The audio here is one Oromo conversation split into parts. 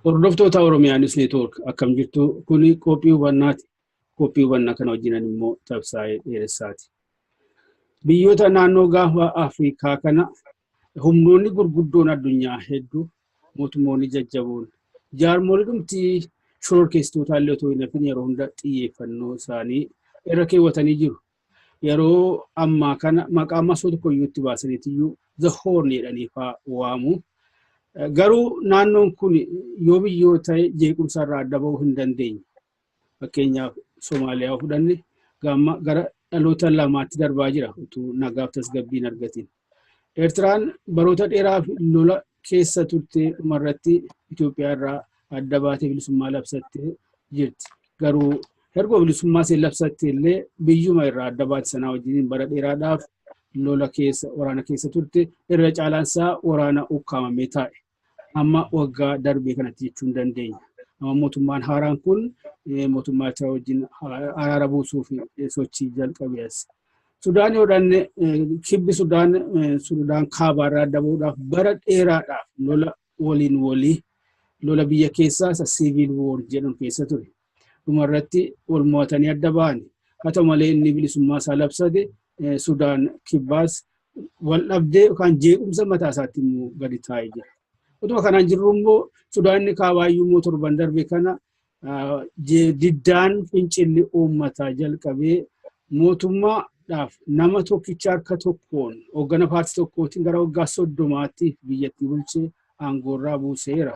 Hordoftoota Oromiyaa News Network, akkam jirtu? Kuni qophii hubannaati. Qophii hubannaa kana wajjinan immoo Tabsaa'ee Dheeressaati. Biyyoota naannoo Gaafa Afrikaa kana humnoonni gurguddoon addunyaa hedduu, mootummoonni jajjaboon, jaarmoolii dhumti shororkeessitootaa illee otoo hin hafin yeroo hunda xiyyeeffannoo isaanii irra keewwatanii jiru. Yeroo ammaa kana maqaa masoo tokko iyyuu itti baasaniitiyyuu The Horn jedhanii faa waamu. Garuu naannoon kun yoo biyyoo ta'e jeequmsa irraa adda bahuu hin dandeenye. Fakkeenyaaf, Somaaliyaa fudhanne, gara dhaloota lamaatti darbaa jira utuu nagaaf tasgabbii hin argatin. Eertiraan baroota dheeraaf lola keessa turte, dhumarratti Itoophiyaa irraa adda baatee bilisummaa labsattee jirti. Garuu erga bilisummaa ishee labsatte illee biyyuma irraa adda baate sanaa wajjin bara dheeraadhaaf lola keessa, waraana keessa turte. Irra caalaan isaa waraana ukkaamamee taa'e. Amma waggaa darbee kanatti jechuu hin dandeenya. Amma mootummaan haaraan kun mootummaa Eertiraa wajjin araara buusuuf sochii jalqabe as. Sudaan yoo dhanne, kibbi Sudaan Sudaan kaabaarraa adda bahuudhaaf bara dheeraadhaaf lola waliin walii, lola biyya keessaa isa civil war jedhamu keessa ture. Dhumarratti wal mo'atanii adda ba'an. Haa ta'u malee, inni bilisummaa isaa labsate Sudaan Kibbaas wal dhabdee yookaan jeequmsa mataa isaatti immoo gadi taa'ee jira. Utuma kanaan jirru immoo Sudaan inni kaabaayyuu immoo torban darbe kana diddaan fincilli uummataa jalqabee mootummaadhaaf nama tokkicha harka tokkoon hooggana paartii tokkootiin gara waggaa 30tti biyyattii bulchee aangoorraa buuseera.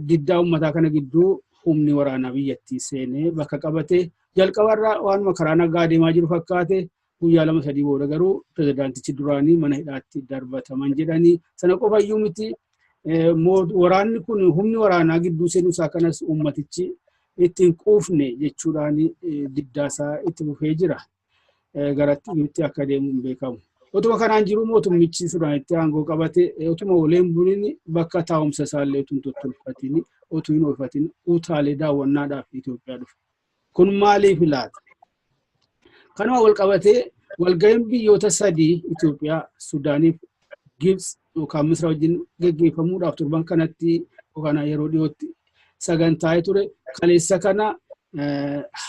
Diddaa uummataa kana gidduu humni waraanaa biyyattii seenee bakka qabate. Jalqabarraa waanuma karaa nagaa deemaa jiru fakkaate. Guyyaa 2-3 booda garuu pirezidaantichi duraanii mana hidhaatti darbataman jedhanii. Sana qofa iyyuu miti, waraanni kun humni waraanaa gidduu seenuu isaa kanas uummatichi ittiin quufne jechuudhaan diddaa isaa itti fufee jira. Garatti akka deemu hin beekamu. Utuma kanaan jiru mootummichi Sudaanitti aangoo qabate utuma oleen bulin bakka taa'umsa isaallee utuu hin tottolfatin, utuu hin oolfatin utaalee daawwannaadhaaf Itoophiyaa dhufe. Kun maaliif laata? Kanuma wal qabatee walga'iin biyyoota sadii, Itoophiyaa, Sudaaniif Gibx yookaan Misra wajjin geggeeffamuudhaaf torban kanatti yookaan yeroo dhiyootti sagantaa'ee ture kaleessa kana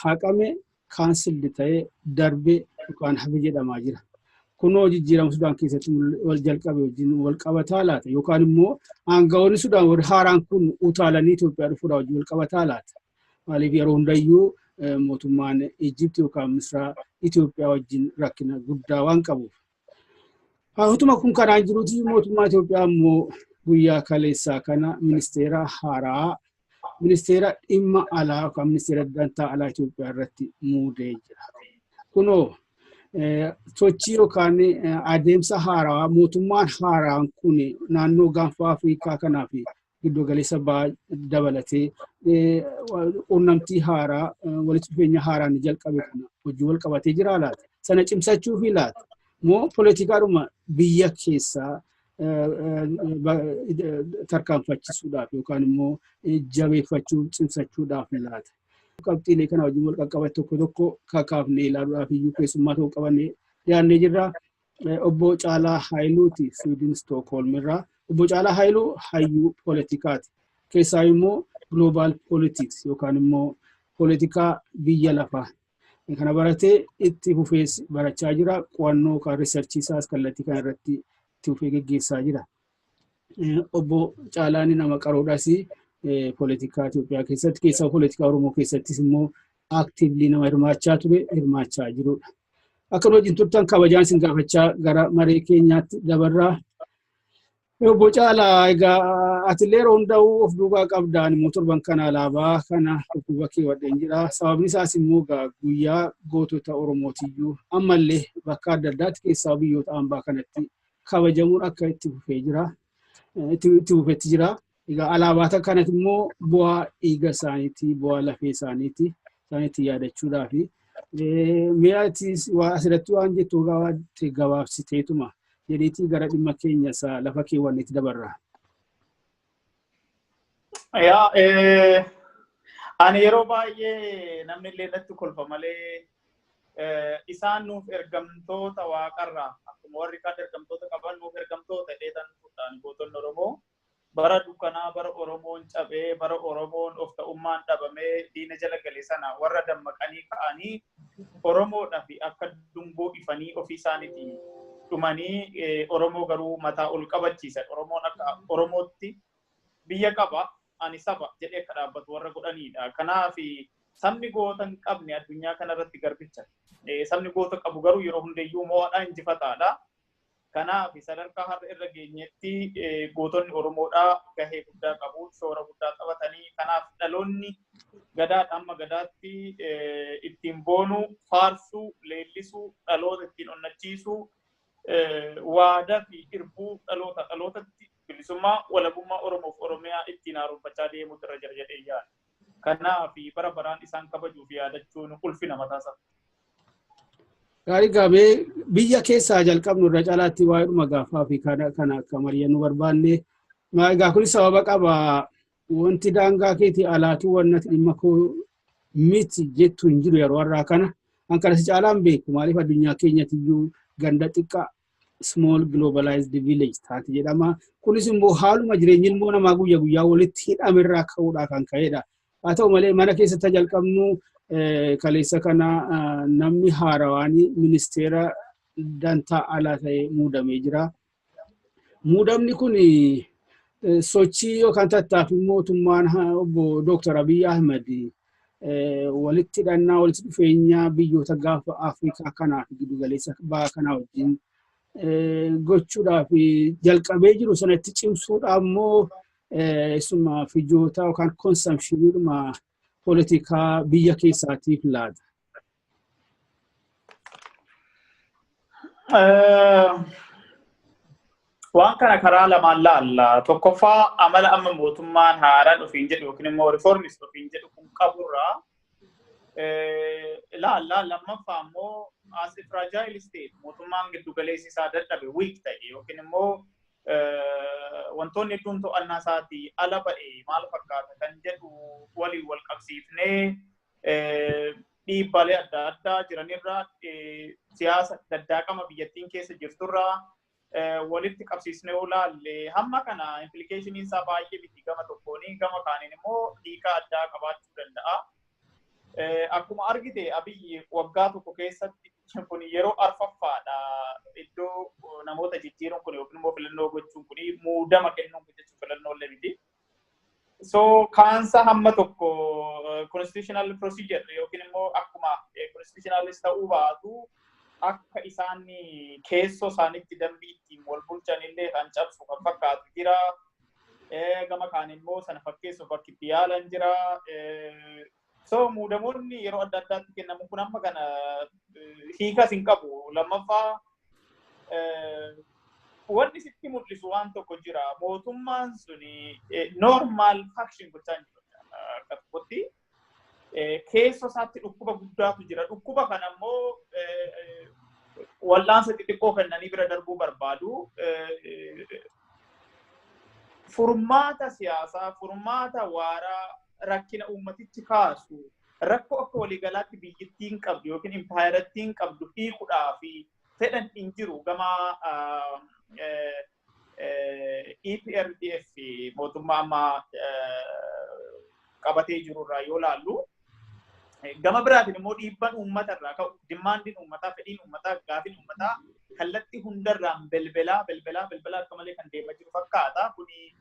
haqame, cancelled ta'ee darbe yookaan hafe jedhamaa jira. Kunoo jijjiirama Sudaan keessatti wal jalqabe wajjin wal qabataa laata? Yookaan immoo aangawoonni Sudaan warri haaraan kun utaalanii Itoophiyaa dhufuudhaa wajjin wal qabataa laata? Maaliif yeroo hundayyuu mootummaan Ijipti yookaan Misraa Itoophiyaa wajjin rakkina guddaa waan qabuuf. Utuma kun kanaan jiruuti mootummaa Itoophiyaa immoo guyyaa kaleessaa kana ministeera haaraa ministeera dhimma alaa yookaan ministeera dantaa alaa Itoophiyaa irratti muudee jira. Kunoo sochii yookaan adeemsa haaraa mootummaan haaraan kun naannoo Gaanfa Afrikaa kanaa fi giddu galeessa Bahaa dabalatee quunnamtii haaraa, walitti dhufeenya haaraa ni jalqabe kana hojii wal qabatee jira laata? Sana cimsachuu fi laata? Moo poolitikaadhuma biyya keessaa tarkaanfachisuudhaaf yookaan immoo jabeeffachuu, cimsachuudhaaf laata? Qabxiilee kana wajjin wal qaqqabate tokko tokko kakaafnee ilaaluudhaaf iyyuu keessummaa tokko qabannee dhiyaannee jirra. Obbo Caalaa Haayiluuti, Sweden, Stockholm irraa. Obbo Caalaa Haayiluu hayyuu poolitikaati. Keessaa immoo global politics yookaan immoo poolitikaa biyya lafaa kana baratee itti fufees barachaa jira. Qo'annoo yookaan research isaas kallattii kana irratti itti fufee geggeessaa jira. Obbo Caalaan nama qaroodhaas, poolitikaa Itoophiyaa keessatti, keessaa poolitikaa Oromoo keessattis immoo actively nama hirmaachaa ture, hirmaachaa jirudha. Akka nu wajjin turtan kabajaan isin gaafachaa gara maree keenyaatti dabarraa. Obbo Caalaa, egaa atillee yeroo hundaa'u of duubaa qabdaan immoo torban kana alaabaa kana of duuba keewwadheen jira. Sababni isaas immoo egaa guyyaa gootota Oromootiyyuu ammallee bakka adda addaatti, keessaa biyyoota hambaa kanatti kabajamuun akka itti fufee jira. Itti fufetti jira. Egaa alaabaa kanatti immoo bu'aa dhiiga isaaniiti, bu'aa lafee isaaniiti, isaaniitti yaadachuudhaafi. Mi'a asirratti waan jettu gabaabsiteetuma jedheetii gara dhimma keenya isa lafa keewwanneetti dabarra. Yaa, ani yeroo baay'ee namni illee natti kolfa malee, isaan nuuf ergamtoota waaqarraa, akkuma warri kaan ergamtoota qaban nuuf ergamtoota dheetan fudhaan. Gootonni Oromoo bara dukkanaa, bara Oromoon cabee, bara Oromoon of ta'ummaan dhabamee diina jala gale sana warra dammaqanii ka'anii Oromoodhaaf akka dungoo ifanii ofii isaaniitii dhumanii Oromoo garuu mataa ol qabachiisan, Oromoon akka Oromootti biyya qaba, ani saba jedhee akka dhaabbatu warra godhanidha. Kanaaf sabni goota hin qabne addunyaa kanarratti garbicha. Sabni goota qabu garuu yeroo hundayyuu mo'aadhaa, injifataadha. Kanaaf sadarkaa har'a irra geenyetti gootonni Oromoodhaa gahee guddaa qabu, shoora guddaa taphatanii. Kanaaf dhaloonni gadaadha amma gadaatti ittiin boonuu, faarsuu, leellisuu, dhaloota ittiin onnachiisuu, waadaa fi irbuu dhaloota dhalootatti bilisummaa walabummaa Oromoof Oromiyaa ittiin haaromfachaa deemuutu irra jira jedhee yaada. Kanaaf bara baraan isaan kabajuu fi yaadachuun ulfina mataa isaa. Gaarii, gaabee biyya keessaa jalqabnu irra caalaatti waa'eedhuma gaafaa fi kana akka mari'annu barbaanne. Egaa kunis sababa qaba. Wanti daangaa keetii alaatu wannati dhimma koo miti jettu hin jiru yeroo har'aa kana. An kana si caalaan beeku, maaliif addunyaa keenyatti iyyuu ganda xiqqaa, small globalized village taate jedhama. Kunis immoo haaluma jireenyi ilmoo namaa guyyaa guyyaa walitti hidhamerraa ka'uudhaa kan ka'edha. Haa ta'u malee mana keessatti jalqabnu. Kaleessa kana namni haarawaan ministeera dantaa alaa ta'e muudamee jira. Muudamni kun sochii yookaan tattaaffii mootummaan obbo Dooktar Abiy Ahmed walitti hidhannaa, walitti dhufeenya biyyoota gaafa Afrikaa kanaa fi giddugaleessa bahaa kanaa wajjin gochuudhaaf jalqabee jiru sanatti cimsuudhaaf immoo isuma fijoota yookaan consumptioniidhuma poolitikaa biyya keessaatiif laata? Waan kana karaa lamaan laalla. Tokkoffaa, amala amma mootummaan haaraan ofiin jedhu yookiin immoo reformist ofiin jedhu kun qaburraa laalla. Lammaffaa immoo as a fragile state, mootummaan giddu galeessi isaa dadhabe, weak ta'e, yookiin immoo wantoonni hedduun to'annaa isaatii ala ba'e maal fakkaata kan jedhu waliin wal qabsiifnee, dhiibbaalee adda addaa jiranirraa, siyaasa daddaaqama biyyattiin keessa jirturraa walitti qabsiisnee yoo laalle, hamma kana implicationiin isaa baay'ee miti gama tokkoon, gama kaaniin immoo hiika addaa qabaachuu danda'a. Akkuma argite Abiyyi waggaa tokko keessatti kun yeroo arfaffaadha, iddoo namoota jijjiiruun kun yookiin immoo filannoo gochuun kun, muudama kennuun kun jechuun, filannoo illee miti. So kaansa hamma tokko constitutional procedure yookiin immoo akkuma constitutionalis ta'uu baatu, akka isaan keessoo isaanitti dambii ittiin wal bulchan illee kan cabsu kan fakkaatu jira. Gama kaan immoo sana fakkeessuuf bakki itti yaalan jira. So muudamoonni yeroo adda addaatti kennamu kun amma kana hiikas hin qabu. Lammaffaa, wanni sitti mul'isu waan tokko jira. Mootummaan suni normal function gochaa hin jiru akka tokkotti. Keessoo isaatti dhukkuba guddaatu jira. Dhukkuba kana immoo wal'aansa xixiqqoo kennanii bira darbuu barbaadu. Furmaata siyaasaa, furmaata waaraa rakkina uummatichi kaasu, rakkoo akka waliigalaatti biyyittiin qabdu yookiin impaayerattiin qabdu hiikuudhaa fi fedhan hin jiru gama EPRDF, mootummaa amma qabatee jirurraa yoo laallu. Gama biraatiin immoo dhiibban uummatarraa ka'u, demandiin uummataa, fedhiin uummataa, gaafiin uummataa kallattii hundarraan belbelaa belbelaa belbelaa akka malee kan deemaa jiru fakkaata. Kuni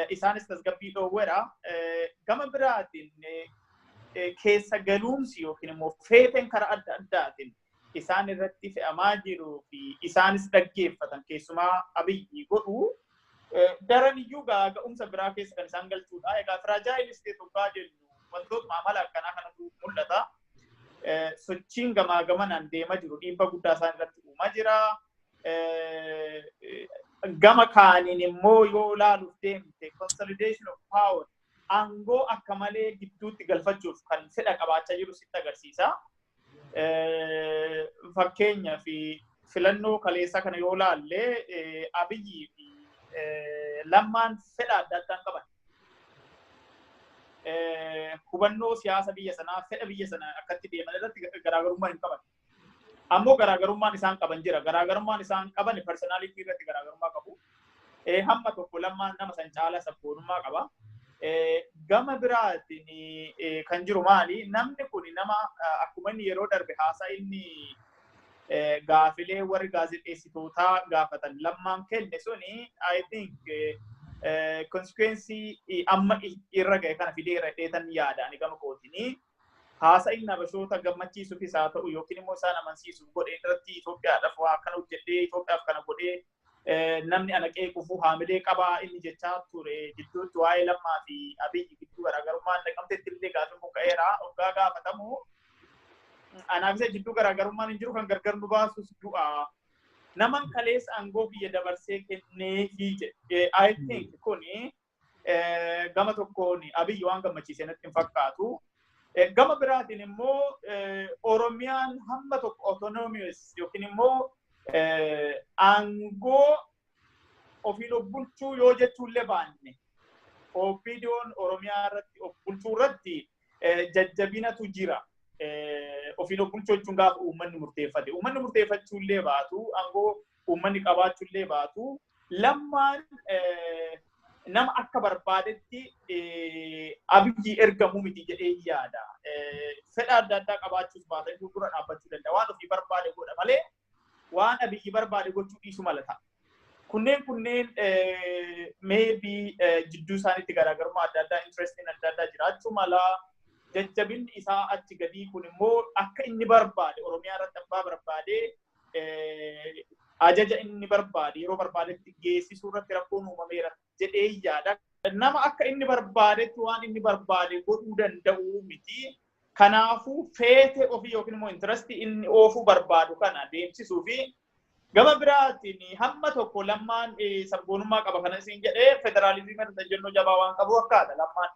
isaanis tasgabbii dhoowweera. Gama biraatiin keessa galuumsi yookiin immoo feeteen karaa adda addaatiin isaan irratti fe'amaa jiruu fi isaanis dhaggeeffatan, keessumaa Abiyyi godhu, daran iyyuu ga'umsa biraa keessa kan isaan galchuudha. Egaa fragile state hoggaa jennu wantootuma amala akkanaa kanatu mul'ata. Sochiin gamaa gamanaan deemaa jiru dhiibbaa guddaa isaan irratti uumaa jira. Gama kaaniin immoo yoo ilaaluuf deemte, consolidation of power, aangoo akka malee gidduutti galfachuuf kan fedha qabaachaa jiru sitti agarsiisa. Fakkeenyaa fi filannoo kaleessaa kana yoo laalle, Abiyyii fi Lammaan fedha adda addaan qaban. Hubannoo siyaasa biyya sanaa, fedha biyya sanaa akkatti deeman irratti garaagarummaa hin qaban. Ammoo garaagarummaan isaan qaban jira. Garaagarummaan isaan qaban personality irratti garaagarummaa qabu. Hamma tokko Lammaan nama san caalaa sabboonummaa qaba. Gama biraatiin kan jiru maali? Namni kun nama akkuma inni yeroo darbe haasaa inni gaafilee warri gaazexeessitootaa gaafatan Lammaan kenne suni, I think, consequence amma irra ga'e kana fideera dheetan yaada ani gama kootinii. Haasa inni Habashoota gammachiisuufis haa ta'u yookiin immoo isaan amansiisuuf godhe irratti, Itoophiyaadhaaf waa akkana hojjedhee, Itoophiyaaf kana godhee, namni ana qeequufuu haamilee qabaa inni jechaa ture jidduutti, waa'ee Lammaa fi Abiyyi gidduu garaagarummaan Naqamteetti illee gaafiin kun ka'eera. Hoggaa gaafatamu, anaaf isa jidduu garaagarummaan hin jiru, kan gargar nu baasus du'a. Naman kaleessa aangoo biyya dabarsee kenneefii jedhe. I think kuni gama tokkoon Abiyyi waan gammachiise natti hin fakkaatu. Gama biraatiin immoo Oromiyaan hamma tokko autonomous yookiin immoo aangoo ofiin of bulchuu yoo jechuullee baanne, OPDOn Oromiyaa irratti of bulchuu irratti jajjabinatu jira. Ofiin of bulchuu jechuun gaafa uummanni murteeffate. Uummanni murteeffachuullee baatu, aangoo uummanni qabaachuullee baatu, Lammaan nama akka barbaadetti Abiyyi ergamuu miti jedhee yaada. Fedha adda addaa qabaachuus baatanii fuuldura dhaabbachuu danda'a. Waan ofii barbaade godha malee waan Abiyyi barbaade gochuu dhiisu mala ta'a. Kunneen maybe jidduu isaaniitti garaagarummaa adda addaa, interestiin adda addaa jiraachuu mala. Jajjabinni isaa achi gadii kun immoo akka inni barbaade Oromiyaa irratti abbaa barbaade ajaja inni barbaade yeroo barbaadetti geessisuu irratti rakkoon uumameera jedhee yaada. Nama akka inni barbaadetti waan inni barbaade godhuu danda'u miti. Kanaafuu feete ofii yookiin immoo interestii inni oofuu barbaadu kana deemsisuu fi gama biraatiin hamma tokko Lammaan sabboonummaa qaba kana isin jedhee, federaalizimii irratti ejjennoo jabaa waan qabu fakkaata Lammaan.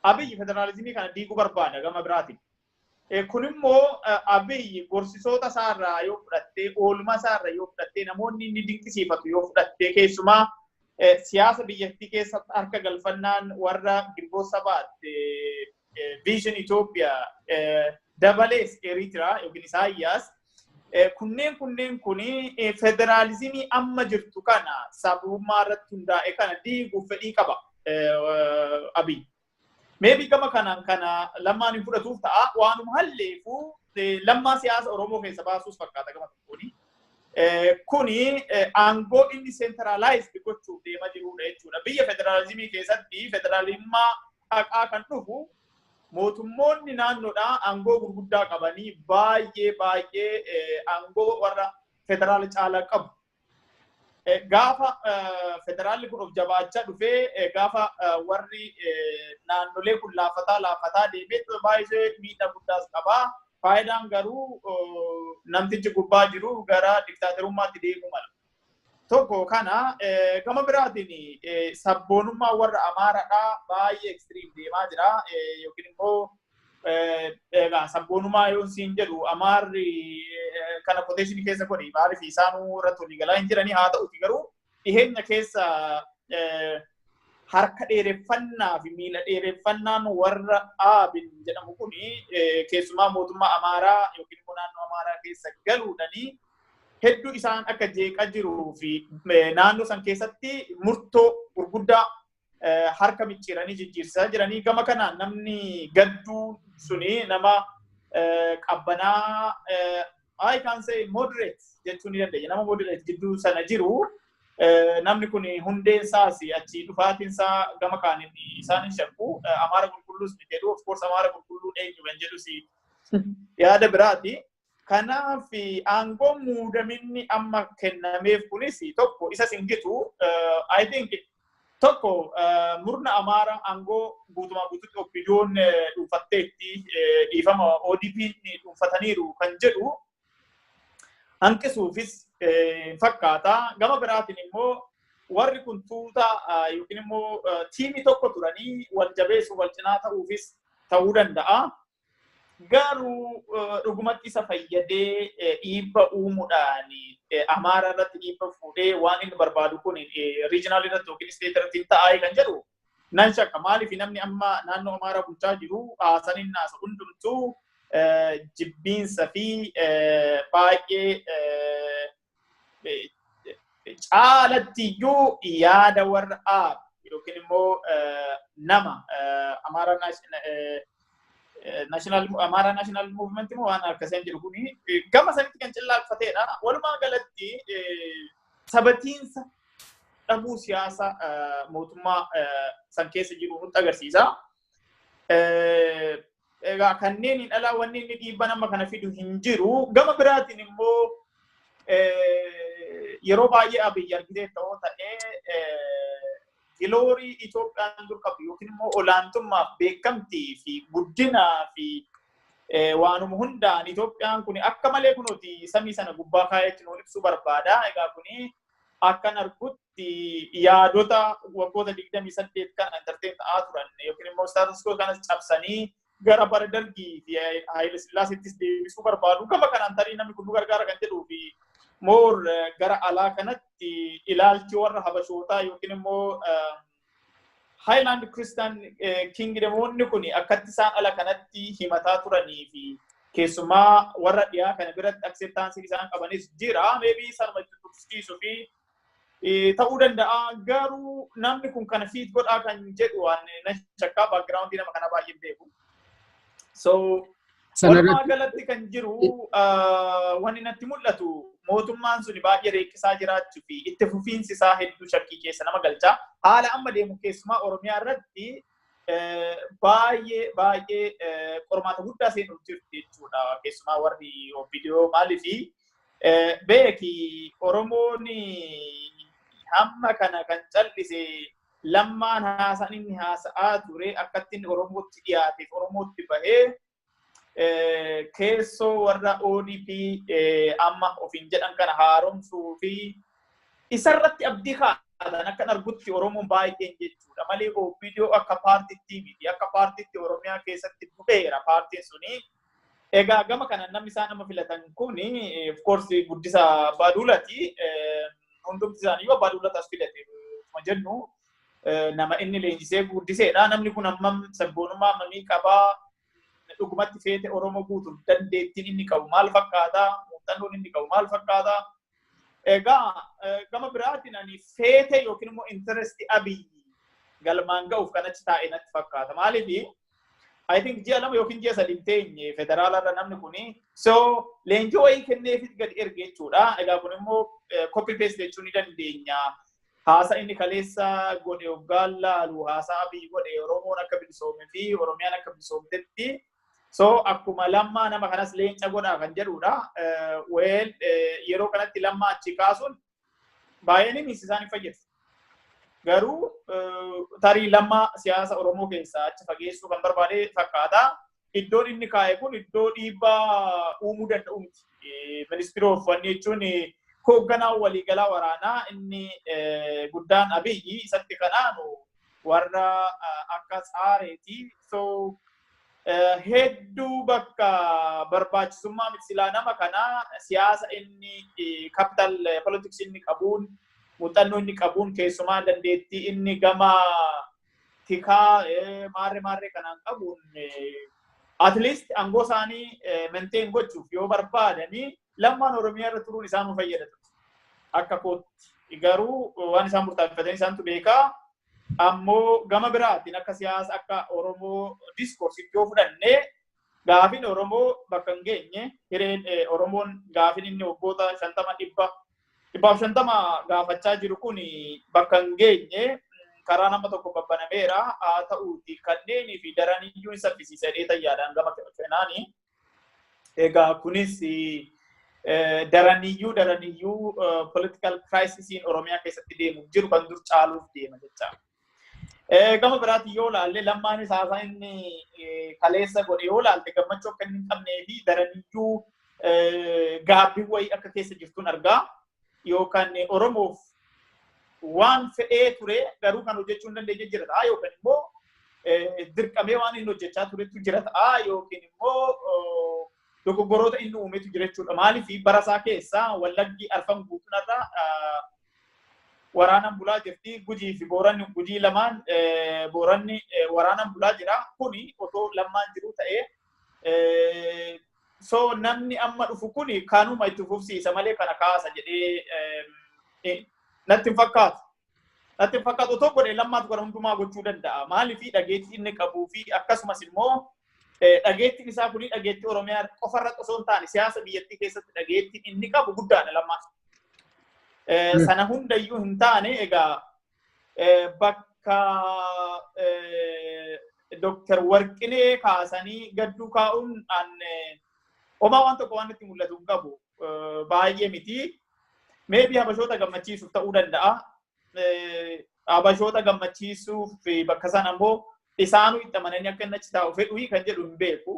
Abiyyi federaalizimii kana diiguu barbaada gama biraatiin. Kun immoo Abiyyi gorsisoota isaarraa yoo fudhattee, oolmaa isaarraa yoo fudhattee, namoonni inni dinqisiifatu yoo fudhattee, keessumaa siyaasa biyyattii keessatti harka galfannaan warra Ginboot Sabaat, Vision Itoophiyaa, dabalees Eritraa yookiin Isaayyaas, kunneen kuni federaalizimii amma jirtu kana sabummaa irratti hundaa'e kana diiguuf fedhii qaba Abiy. Maybe gama kanaan kana Lammaan hin fudhatuuf ta'a. Waanuma halleefu Lammaa siyaasa Oromoo keessa baasuus fakkaata gama tokkooni. Kuni aangoo inni centralized gochuuf deemaa jirudha jechuudha. Biyya federaalizimii keessatti federaalizimmaa haqaa kan dhufu mootummoonni naannoodhaa aangoo gurguddaa qabanii baay'ee baay'ee aangoo warra federaala caalaa qabu. Gaafa federaalli kun of jabaachaa dhufee, gaafa warri naannolee kun laafataa laafataa deemee, baay'ee miidhaa guddaas qabaa. Faayidaan garuu namtichi gubbaa jiru gara diktaaterummaatti deemuu mala. Tokko kana. Gama biraatiin sabboonummaa warra Amaaraadhaa baay'ee extreme deemaa jira. Yookiin immoo egaa sabboonummaa yoo siin jedhu, Amaarri kana quotation keessa godhi, maaliif isaanuu irratti walii galaa hin jiranii. Haa ta'uti garuu dhiheenya keessa harka dheereffannaa fi miila dheereffannaan warra Aabin jedhamu kuni keessumaa mootummaa Amaaraa yookiin immoo naannoo Amaaraa keessa galuudhanii hedduu isaan akka jeeqaa jiruu fi naannoo san keessatti murtoo gurguddaa harka micciiranii jijjiirsisaa jiranii. Gama kanaan namni gadduu suni nama qabbanaa, I can say moderate jechuu ni dandeenya. Nama moderate jidduu sana jiru. Namni kun hundeen isaas achi dhufaatiin isaa gama kaaniin isaan hin shakku. Amaara qulqulluus ni jedhu. Of course, Amaara qulqulluun eenyu kan jedhus yaada biraati. Kanaaf aangoon muudaminni amma kennameef kunis tokko isa singitu. I think tokko murna Amaara aangoo guutumaa guututti OPDOn dhuunfatteetti, dhiifama, ODP'n dhuunfataniiru kan jedhu hanqisuufis Fakkaata. Gama biraatiin immoo warri kun tuuta yookiin immoo tiimii tokko turanii wal jabeessu, wal cinaa ta'uufis ta'uu danda'a. Garuu dhugumatti isa fayyadee dhiibba uumuudhaan Amaara irratti dhiibba fuudhee waan inni barbaadu kun regional irratti yookiin state irratti hin ta'aa kan jedhu nan shakka. Maaliif, namni amma naannoo Amaaraa bulchaa jiru haasaan inni haasa hundumtuu jibbiinsa fi baay'ee caalattiyyuu yaada warra aab yookiin immoo nama Amaaraa National Amaaraa National Movement immoo waan akkasii jedhu kuni gama sanitti kan cillaaffateedha. Walumaa galatti sabatiinsa dhabuu siyaasa mootummaa san keessa jiru nutti agarsiisa. Egaa kanneen hin alaa wanni inni dhiibba nama kana fidu hin jiru. Gama biraatiin immoo yeroo baay'ee Abiyyi argitee ta'oo ta'ee glory Itoophiyaan dur qabdu yookiin immoo olaantummaaf beekamtii fi guddinaa fi waanuma hundaan Itoophiyaan kun akka malee kunuuti samii sana gubbaa kaa'eetti nuun ibsuu barbaada. Egaa kuni akkan argutti yaadota waggoota 28 kana entertain ta'aa turan yookiin immoo status quo kanas cabsanii gara bara Dargii fi Haayile Sillaaseettis deebisuu barbaadu. Gama kanaan tarii namni kun nu gargaara kan jedhuu fi more gara alaa kanatti ilaalchi warra Habashootaa yookiin immoo Highland Christian Kingdomoonni kun akkatti isaan ala kanatti himataa turanii fi keessumaa warra dhiyaa kana biratti acceptance isaan qabanis jira. Maybe sanuma tursiisuu fi ta'uu danda'a. Garuu namni kun kana fit godhaa kan jedhu waan nan shakkaa, background nama kana baay'ee beeku. So walumaa galatti kan jiru wanni natti mul'atu mootummaan suni baay'ee reeqisaa jiraachuu fi itti fufiinsi isaa hedduu shakkii keessa nama galcha. Haala amma deemu keessumaa Oromiyaa irratti baay'ee baay'ee qormaata guddaa seenuuf jirti jechuudha. Keessumaa warri OPDO, maaliifi beeki, Oromoon hamma kana kan callise Lammaan haasaan inni haasa'aa ture akkatti inni Oromootti dhiyaateef Oromootti bahee keessoo warra ODP amma ofiin jedhan kana haaromsuu fi isarratti abdii kaa'atan akkan argutti Oromoon baay'een jechuudha malee OPDO akka paartitti miti. Akka paartitti Oromiyaa keessatti dhufeera paartiin suni. Egaa gama kana namni isaan amma filatan kun of course Guddisa Abbaaduulati. Hundumti isaanii Abbaa Duulatas filate jennu nama inni leenjisee guddiseedha. Namni kun hammam sabboonummaa hammamii qabaa? Dhugumatti feete Oromoo guutuuf dandeettiin inni qabu maal fakkaata? Muuxannoon inni qabu maal fakkaata? Egaa gama biraatiin ani feete yookiin immoo interest Abiyyi galmaan ga'uuf kan achi taa'e natti fakkaata. Maaliif, I think ji'a 2 yookiin ji'a 3 teenye federaalarra namni kuni, so leenjii wayii kenneefit gadi erge jechuudha. Egaa kun immoo copy paste jechuu ni dandeenya. Haasa inni kaleessa godhe hoggaan laalu, haasaa Abiyyi godhe, Oromoon akka bilisoome fi Oromiyaan akka bilisoomtetti. So akkuma Lammaa nama kanas leenca godhaa kan jedhudha. Well, yeroo kanatti Lammaa achi kaasuun baay'een inni isaan hin fayyadu. Garuu tarii Lammaa siyaasa Oromoo keessaa achi fageessuu kan barbaade fakkaata. Iddoon inni kaa'e kun iddoo dhiibbaa uumuu danda'u miti. Ministry of wanni jechuun hoogganaa waliigalaa waraanaa inni guddaan Abiyyi, isatti kanaanu warra akka Tsaareeti. So hedduu bakka barbaachisummaa miti. Silaa nama kana siyaasa inni capital politics inni qabuun, muuxannoo inni qabuun, keessumaa dandeettii inni gama tikaa maarree maarree kanaan qabuun at least aangoo isaanii maintain gochuuf yoo barbaadanii Lammaan Oromiyaa irra turuun isaan nu fayyada akka kootti. Garuu waan isaan murtaaffatanii isaantu beekaa. Ammoo gama biraatiin akka siyaasa akka Oromoo discourse yoo fudhannee, gaafin Oromoo bakka hin geenye, hireen Oromoon gaafin inni waggoota 50, 100, 150 gaafachaa jiru kun bakka hin geenye, karaa nama tokko babbanameera. Haa ta'uuti kanneenii fi daraniyyuu hin saffisiisa jedhee tayyaadhaan gama kanaani. Egaa kunis daraniyyuu daraniyyuu political crisisiin Oromiyaa keessatti deemuuf jiru kan dur caaluuf deema jecha. Gama biraatti yoo ilaalle, Lammaanis haasaa inni kaleessa godhe yoo ilaalte gammachuu akka inni hin qabnee fi daraniyyuu gaabbii wayii akka keessa jirtuun argaa. yookaan Oromoof waan fedhee ture garuu kan hojjechuu hin dandeenye jira ta'a, yookaan immoo dirqamee waan inni hojjechaa turetu jira ta'a, yookiin immoo dogoggoroota inni uumetu jira jechuudha. Maaliif bara isaa keessa Wallaggi arfan guutunarra waraanaan bulaa jirti. Gujii fi Booranni, Gujii lamaan, Booranni waraanaan bulaa jira. Kuni otoo Lammaan jiru ta'ee, so namni amma dhufu kuni kanuma itti fufsiisa malee kana kaasa jedhee natti hin fakkaatu. Natti hin fakkaatu. Otoo godhe Lammaatu kana hundumaa gochuu danda'a. Maaliif dhageettii inni qabuu fi akkasumas immoo dhageettiin isaa kuni dhageettii Oromiyaa qofarratti osoo hin taane siyaasa biyyattii keessatti dhageettiin inni qabu guddaadha Lammaa. Sana hundayyuu hin taane. Egaa bakka Dr. Warqinee kaasanii Gadduu kaa'uun homaa waan tokko waan itti mul'atu hin qabu, baay'ee miti. Maybe Habashoota gammachiisuuf ta'uu danda'a. Habashoota gammachiisuuf bakka sana ammoo isaanuu itti amananii akka inni achi taa'u fedhuu kan jedhu hin beeku.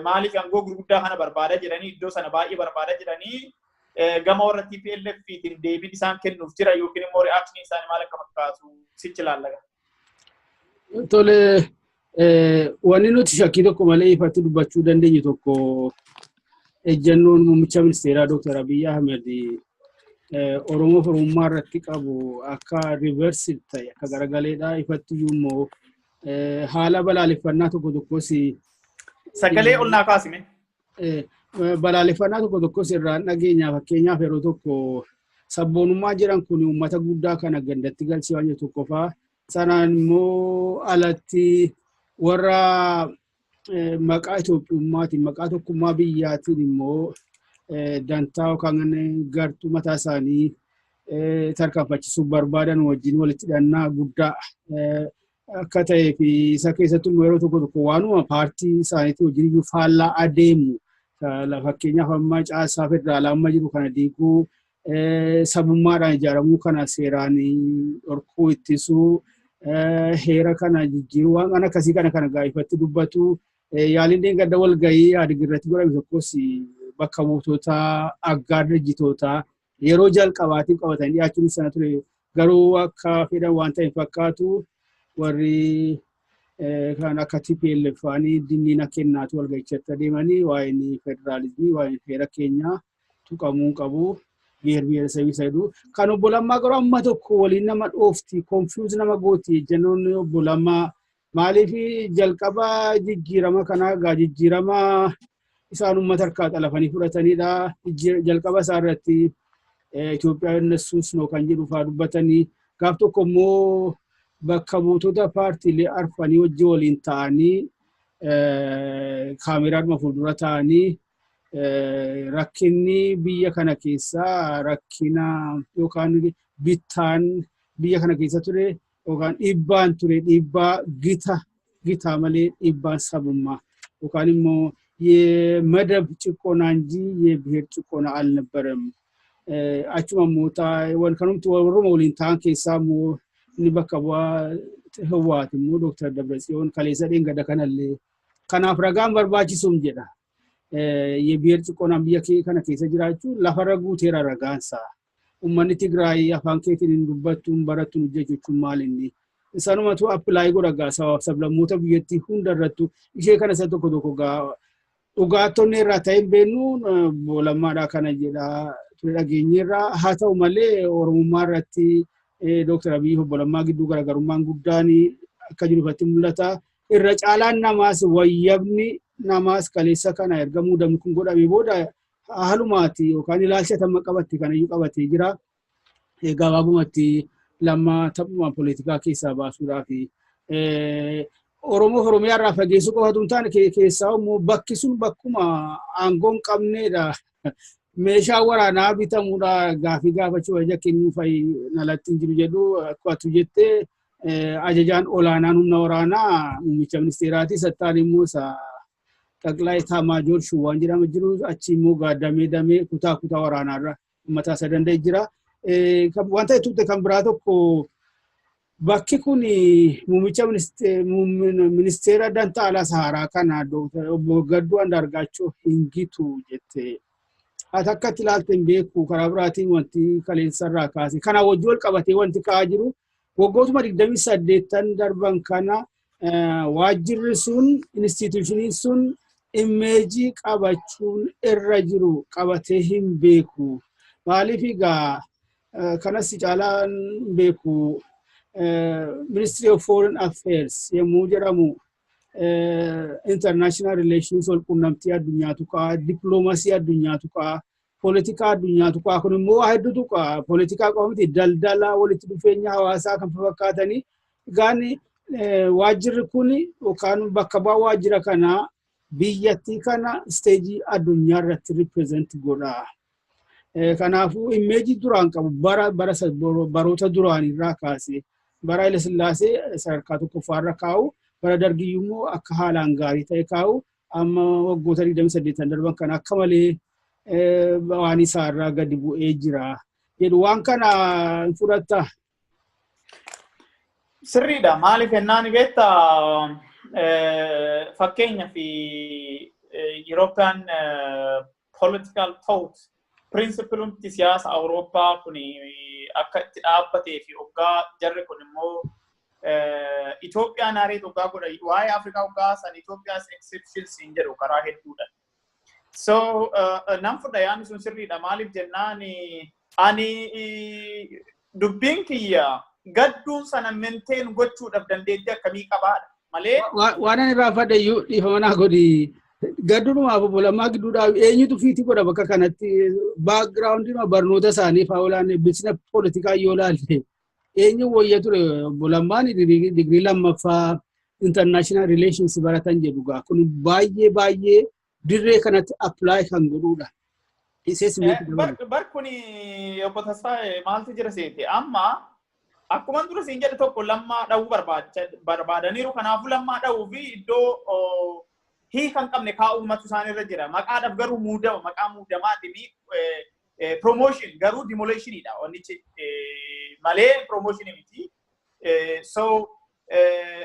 Maaliif aangoo gurguddaa kana barbaadaa jiranii, iddoo sana baay'ee barbaadaa jiranii, gama warra TPLF-tiin deebiin isaan kennuuf jira yookiin immoo reaction isaanii maal akka fakkaatu sichi ilaallaga. Tole, wanni nuti shakkii tokko malee ifatti dubbachuu dandeenyu tokko, ejjennoon muummicha ministeeraa Dr. Abiyyi Ahmed Oromoo Oromummaa irratti qabu akka reverse ta'e, akka garagaleedha. Ifatti iyyuu immoo haala balaaleffannaa tokko tokkos Sagalee ol naa kaasime. Balaaleffannaa tokko tokkos irraan dhageenya. Fakkeenyaaf, yeroo tokko sabboonummaa jedhan kun uummata guddaa kana gandatti galchee waan jiru tokko fa'aa, sanaan immoo alatti warra maqaa Itoophiyummaatiin, maqaa tokkummaa biyyaatiin immoo dantaa yookaan gartuu mataa isaanii tarkaanfachiisuu barbaadan wajjin walitti hidhannaa guddaa akka ta'ee fi isa keessattuu immoo yeroo tokko tokko waanuma paartii isaaniitii wajjin iyyuu faallaa adeemu. Fakkeenyaaf, amma caasaa federaalaa amma jiru kana diiguu, sabummaadhaan ijaaramuu kana seeraan dhorkuu, ittisuu, heera kana jijjiiruu, waan akkasii kana gaa'ifatti dubbatu. Yaaliin deeggarda walgahii Adigirratti godhame tokkos bakka buutota aggaar dirjitootaa yeroo jalqabaatiif qabatanii dhiyaachuun sana ture, garuu akka fedhan waan ta'e fakkaatu. Warri kan akka TPLF faanii dinniina kennaatu walgahichatti adeemanii waa'een federaalizimii, waa'een heera keenyaa tuqamuu qabu, ብሔር ብሔረሰብ isa jedhu. Kan obbo Lammaa garuu amma tokko waliin nama dhoofti, confuse nama gooti ejjennoon obbo Lammaa. Maaliif jalqaba jijjiirama kanaa gaa jijjiirama isaan uummata harkaa xalafanii fudhatanidha. Jalqaba isaa irratti Itoophiyaa እነሱስ ነው kan jedhu faa dubbatanii, gaaf tokko immoo bakka buutota paartiilee arfanii wajji waliin ta'anii, kaameraadhuma fuuldura ta'anii, rakkinni biyya kana keessaa rakkina yookaan bittaan biyya kana keessa ture yookaan dhiibbaan ture dhiibbaa gita gitaa malee dhiibbaan sabummaa yookaan immoo የመደብ ጭቆና እንጂ የብሔር ጭቆና አልነበረም። Achuma immoo kanumti warruma waliin ta'an keessaa immoo inni bakka bu'aa Hawwaati immoo Dooktar Dabratsiyoon kaleessa dheengadda kanallee kanaaf ragaan barbaachisuun jedha. የብሔር ጭቆናን biyya kana keessa jiraachuu lafarra guuteera ragaansaa. Uummanni Tigraay afaan keetiin hin dubbattu, hin barattu, hin hojjechu jechuun maal inni? Sanumatu apply godha gaa sabaaf sablammoota biyyattii hunda irrattu. Ishee kana isa tokko tokko gaa dhugaattonni irraa ta'e hin beeknu, Lammaadhaa kana jedha ture dhageenyeerraa. Haa ta'u malee, Oromummaa irratti Dooktar Abiyyi obbo Lammaa gidduu garaagarummaan guddaan akka jiru ifatti mul'ata. Irra caalaan namaas, wayyabni namaas, kaleessa kana erga muudamni kun godhamee booda haalumaati yookaan ilaalcha tamma qabatte kanayyuu qabatee jira. Gabaabumatti Lammaa taphuma poolitikaa keessaa baasuudhaaf Oromoo Oromiyaa irraa fageessuu qofatu hin taane, keessaa immoo bakki sun bakkuma aangoo hin qabneedha. Meeshaa waraanaa bitamuudha, gaafii gaafachuu, ajaja kennuu fa'i nalatti hin jiru jedhu. Akkuma jettee, ajajaan olaanaan humna waraanaa muummicha ministeeraati. Sattaan immoo isa ጠቅላይ ኤታማዦር ሹም waan jedhama jiru, achi immoo damee damee kutaa kutaa waraanaarra mataa isa danda'e jira. Wanta itti kan biraa tokko, bakki kun muummicha ministeera dantaa alaa Saharaa kana obbo Gadduu Andaargaachoo hin gitu jette. Ati akkatti ilaalte hin beeku. Karaa biraatiin wanti kaleessarraa kaase. Kana wajjin wal qabatee wanti ka'aa jiru, waggootuma 28 darban kana waajjirri sun, institutioniin sun image qabachuun irra jiru qabatee hin beeku. Maaliif egaa kanas caalaan beeku, Ministry of Foreign Affairs yommuu jedhamu international relations, wal quunnamtii addunyaatu ka'a, dippiloomasii addunyaatu ka'a, poolitikaa addunyaatu ka'a. Kun immoo waa hedduutu ka'a. Poolitikaa qofa miti, daldala, walitti dhufeenya hawaasaa kan fakkaatanii. Egaan waajjirri kun yookaan bakka bu'aa waajjira kanaa biyyattii kana stage addunyaa irratti represent godha. Kanaafuu image duraan qabu bara bara baroota duraan irraa kaasee, bara Haile Sillaasee sadarkaa tokkoffaarra kaa'u, bara Dargiyyuu immoo akka haalaan gaarii ta'e kaa'u, amma waggoota 28 darban kana akka malee waan isaarraa gadi bu'ee jira jedhu. Waan kana hin fudhattaa? Sirriidha. Maaliif jennaan, beektaa, fakkeenya fi European political thought principle siyaasa Awurooppaa kun akka itti dhaabbatee fi hoggaa jarri kun immoo Itoophiyaan narrate hoggaa godha, waa'ee Afrikaa hoggaa san Itoophiyaas exceptions hin jedhu karaa hedduudha. So nan fudha, yaadni sun sirriidha. Maaliif jennaan, ani dubbiin kiyya gadduun sana maintain gochuudhaaf dandeettii akkamii qabaadha malee. Waan ani irraa fadhe iyyuu dhiifama naa godhi. Gadduudhumaaf obbo Lammaa gidduudhaa eenyutu fit godha bakka kanatti? Backgroundii barnoota isaanii fa'aa olaanee bilchina poolitikaa yoo ilaalle, eenyu wayya ture? Obbo Lammaan digirii lammaffaa international relations baratan jedhu. Gaa kun baay'ee baay'ee dirree kanatti apply kan godhudha. Isees Bar kuni, obbo Tasfaayee, maaltu jira seete? Amma akkuma dura siin jedhe, tokko Lammaa dha'uu barbaadaniiru. Kanaafuu Lammaa dha'uu fi iddoo hiika hin qabne kaa'uumatu isaan irra jira. Maqaadhaaf garuu muudama, maqaa muudamaatiin promotion, garuu demolitionidha wannichi malee promotion miti. So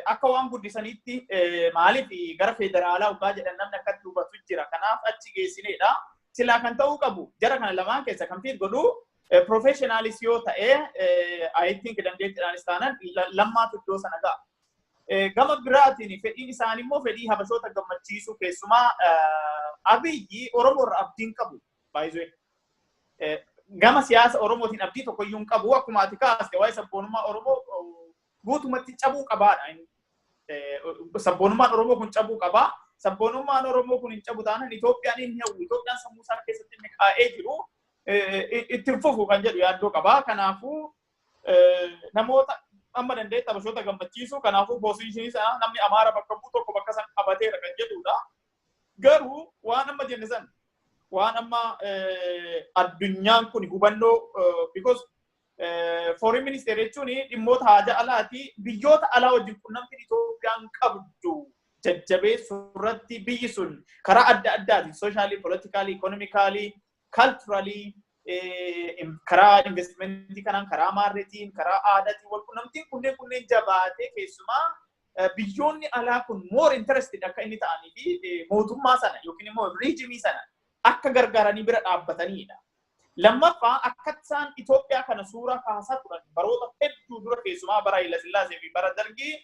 akka waan guddisanitti, maaliif gara federaalaa hoggaa jedhan namni akkatti hubatu jira. Kanaaf achi geessinedha. Silaa kan ta'uu qabu jara kana lamaan keessa kan fit godhu professionalis yoo ta'e, I think dandeettiidhaanis taanan Lammaatu iddoo sana ga'a. Gama biraatiin fedhiin isaanii immoo fedhii Habashoota gammachiisuu, keessumaa Abiyyi Oromoo irraa abdiin qabu. Baay'ee gama siyaasa Oromootiin abdii tokkoyyuu hin qabu. Akkuma ati kaaste, waa'ee sabboonummaa Oromoo guutumatti cabuu qabaadha. Sabboonummaan Oromoo kun cabuu qabaa. Sabboonummaan Oromoo kun hin cabu taanaan Itoophiyaan hin hawwu. Itoophiyaan sammuu isaa keessatti inni kaa'ee jiru itti fufu kan jedhu yaaddoo qabaa. Kanaafuu namoota amma dandeetti Habashoota gammachiisu. Kanaafuu positionii sana namni Amaara bakka bu'u tokko bakka san qabateera kan jedhudha. Garuu waan amma jenne san, waan amma addunyaan kun hubannoo, because foreign minister jechuun dhimmoota haja alaati, biyyoota alaa wajjin qunnamtiin Itoophiyaan qabdu jajjabeessuu irratti, biyyi sun karaa adda addaatiin socially, politically, economically, culturally, karaa investmentii kanaan, karaa maarreetiin, karaa aadaatiin wal qunnamtiin kunneen jabaatee, keessumaa biyyoonni alaa kun more interested akka inni ta'anii fi mootummaa sana yookiin immoo regime sana akka gargaaranii bira dhaabbatanidha. Lammaffaa, akka isaan Itoophiyaa kana suuraa kaasaa turan baroota hedduu dura, keessumaa bara Hayilasillaasee fi bara Dargii,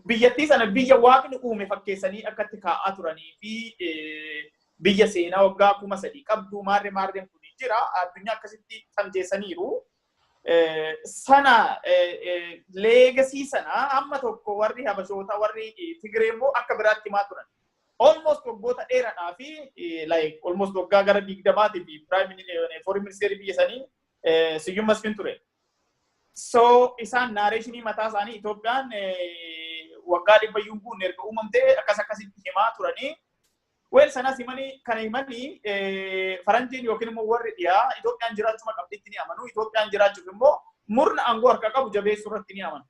biyyattii sana biyya Waaqni uume fakkeessanii akkatti kaa'aa turanii fi biyya seenaa waggaa 3000 qabdu, maarree maarreen kun jira, addunyaa akkasitti tamjeessaniiru. Sana legacy sana amma tokko warri Habashoota, warri Tigree immoo akka biraatti himaa turan. Almost waggoota dheeraadhaa fi like almost waggaa gara 20 fi prime foreign minister biyya sanii Siyyum Masfin ture. So isaan narrationii mataa isaanii Itoophiyaan waggaa 100 iyyuu guunne erga uumamtee akkas akkasitti himaa turanii. Well, sanas himanii, kana himanii, faranjiin yookiin immoo warri dhiyaa Itoophiyaan jiraachuma qabditti ni amanu. Itoophiyaan jiraachuuf immoo murna aangoo harka qabu jabeessuu irratti ni amanu.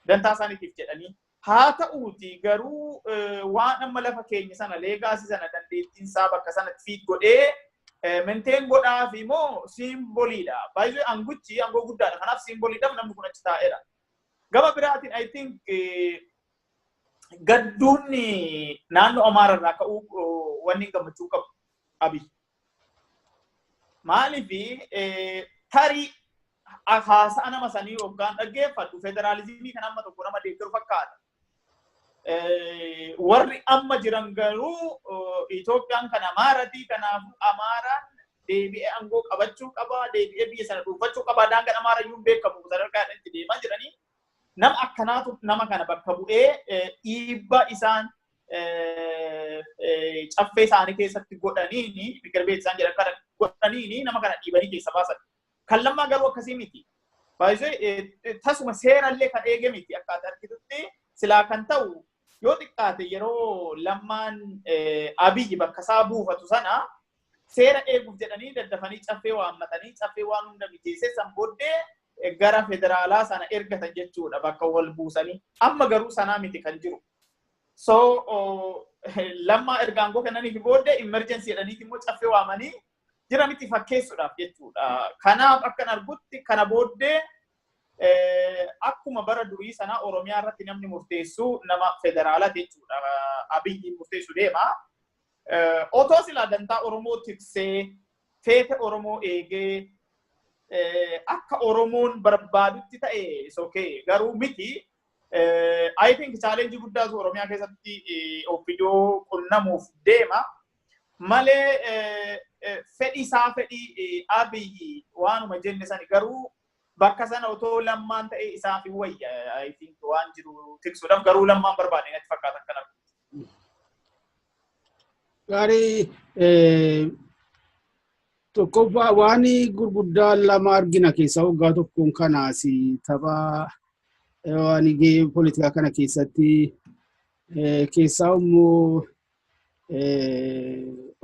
Dantaa isaaniitiif jedhanii. Haa ta'uuti garuu waan amma lafa keenya sana, legacy sana, dandeettiin isaa bakka sanatti fit godhee maintain godhaaf immoo symboliidha. Baay'ee aanguchi aangoo guddaadha. Kanaaf symboliidhaaf namni kun achi taa'eera. Gama biraatiin, I think gadduun naannoo Amaara irraa ka'uu wanni gammachuu qabu Abiy. Maaliif, tarii haasa'a nama sanii hoggaan dhaggeeffadhu, federaalizimii kan amma tokko nama deeggaru fakkaata. Warri amma jiran garuu Itoophiyaan kan Amaaratii, kanaafuu Amaaraan deebi'ee aangoo qabachuu qaba, deebi'ee biyya sana dhuunfachuu qaba, daangaan Amaara iyyuu hin beekamu sadarkaa itti deemaa jiranii. Nama akkanaatu nama kana bakka bu'ee dhiibbaa isaan caffee isaanii keessatti godhaniini, ምክር ቤት isaan jedhan kana godhaniini, nama kana dhiibanii keessa baasan. Kan Lammaa garuu akkasii miti. Baay'ee tasuma seerallee kan eege miti. Akkaataa argitutti silaa kan ta'u, yoo xiqqaate yeroo Lammaan Abiyyi bakka isaa buufatu sana seera eeguuf jedhanii daddafanii caffee waammatanii, caffee waan hunda mijeessee, san booddee gara federaalaa sana ergatan jechuudha bakka wal buusanii. Amma garuu sanaa miti kan jiru. So Lammaa erga aangoo kennaniif booddee emergency jedhaniiti immoo caffee waamanii jira miti fakkeessuudhaaf jechuudha. Kanaaf akkan argutti kana booddee akkuma bara durii sana Oromiyaa irratti namni murteessu nama federaalaa jechuudha. Abiyyi murteessu deema. Otoo silaa dantaa Oromoo tiksee, feete Oromoo eegee, akka Oromoon barbaadutti ta'e okay, garuu miti. I think challenge guddaatu Oromiyaa keessatti OPDO qunnamuuf deema. Malee fedhi isaa, fedhii Abiyyi waanuma jenne sani, garuu bakka sana otoo Lammaan ta'e isaaf hin wayya. I think waan jiru tiksuudhaaf garuu Lammaan barbaade natti fakkaata akkana. Gaarii, tokkoffaa waan gurguddaa lama argina keessaa waggaa tokkoon kanaas tapha waan gahee poolitikaa kana keessatti keessaa immoo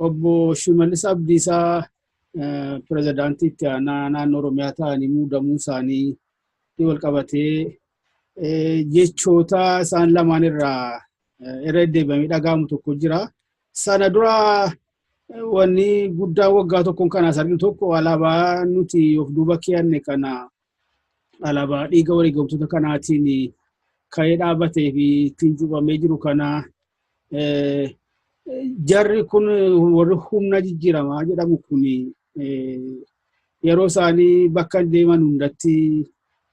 obbo Shimallis Abdiisaa pirezidaantii itti aanaa naannoo Oromiyaa ta'anii muudamuu isaanii wal qabatee jechoota isaan lamaan irraa irra deddeebi'amee dhaga'amu tokko jira. Sana dura wanni guddaa waggaa tokkoon kanaas arginu tokko alaabaa nuti of duuba keeyyanne kana, alaabaa dhiiga wareegamtoota kanaatiin ka'ee dhaabbatee fi ittiin cuuphamee jiru kana, jarri kun warri humna jijjiiramaa jedhamu kun yeroo isaanii bakka deeman hundatti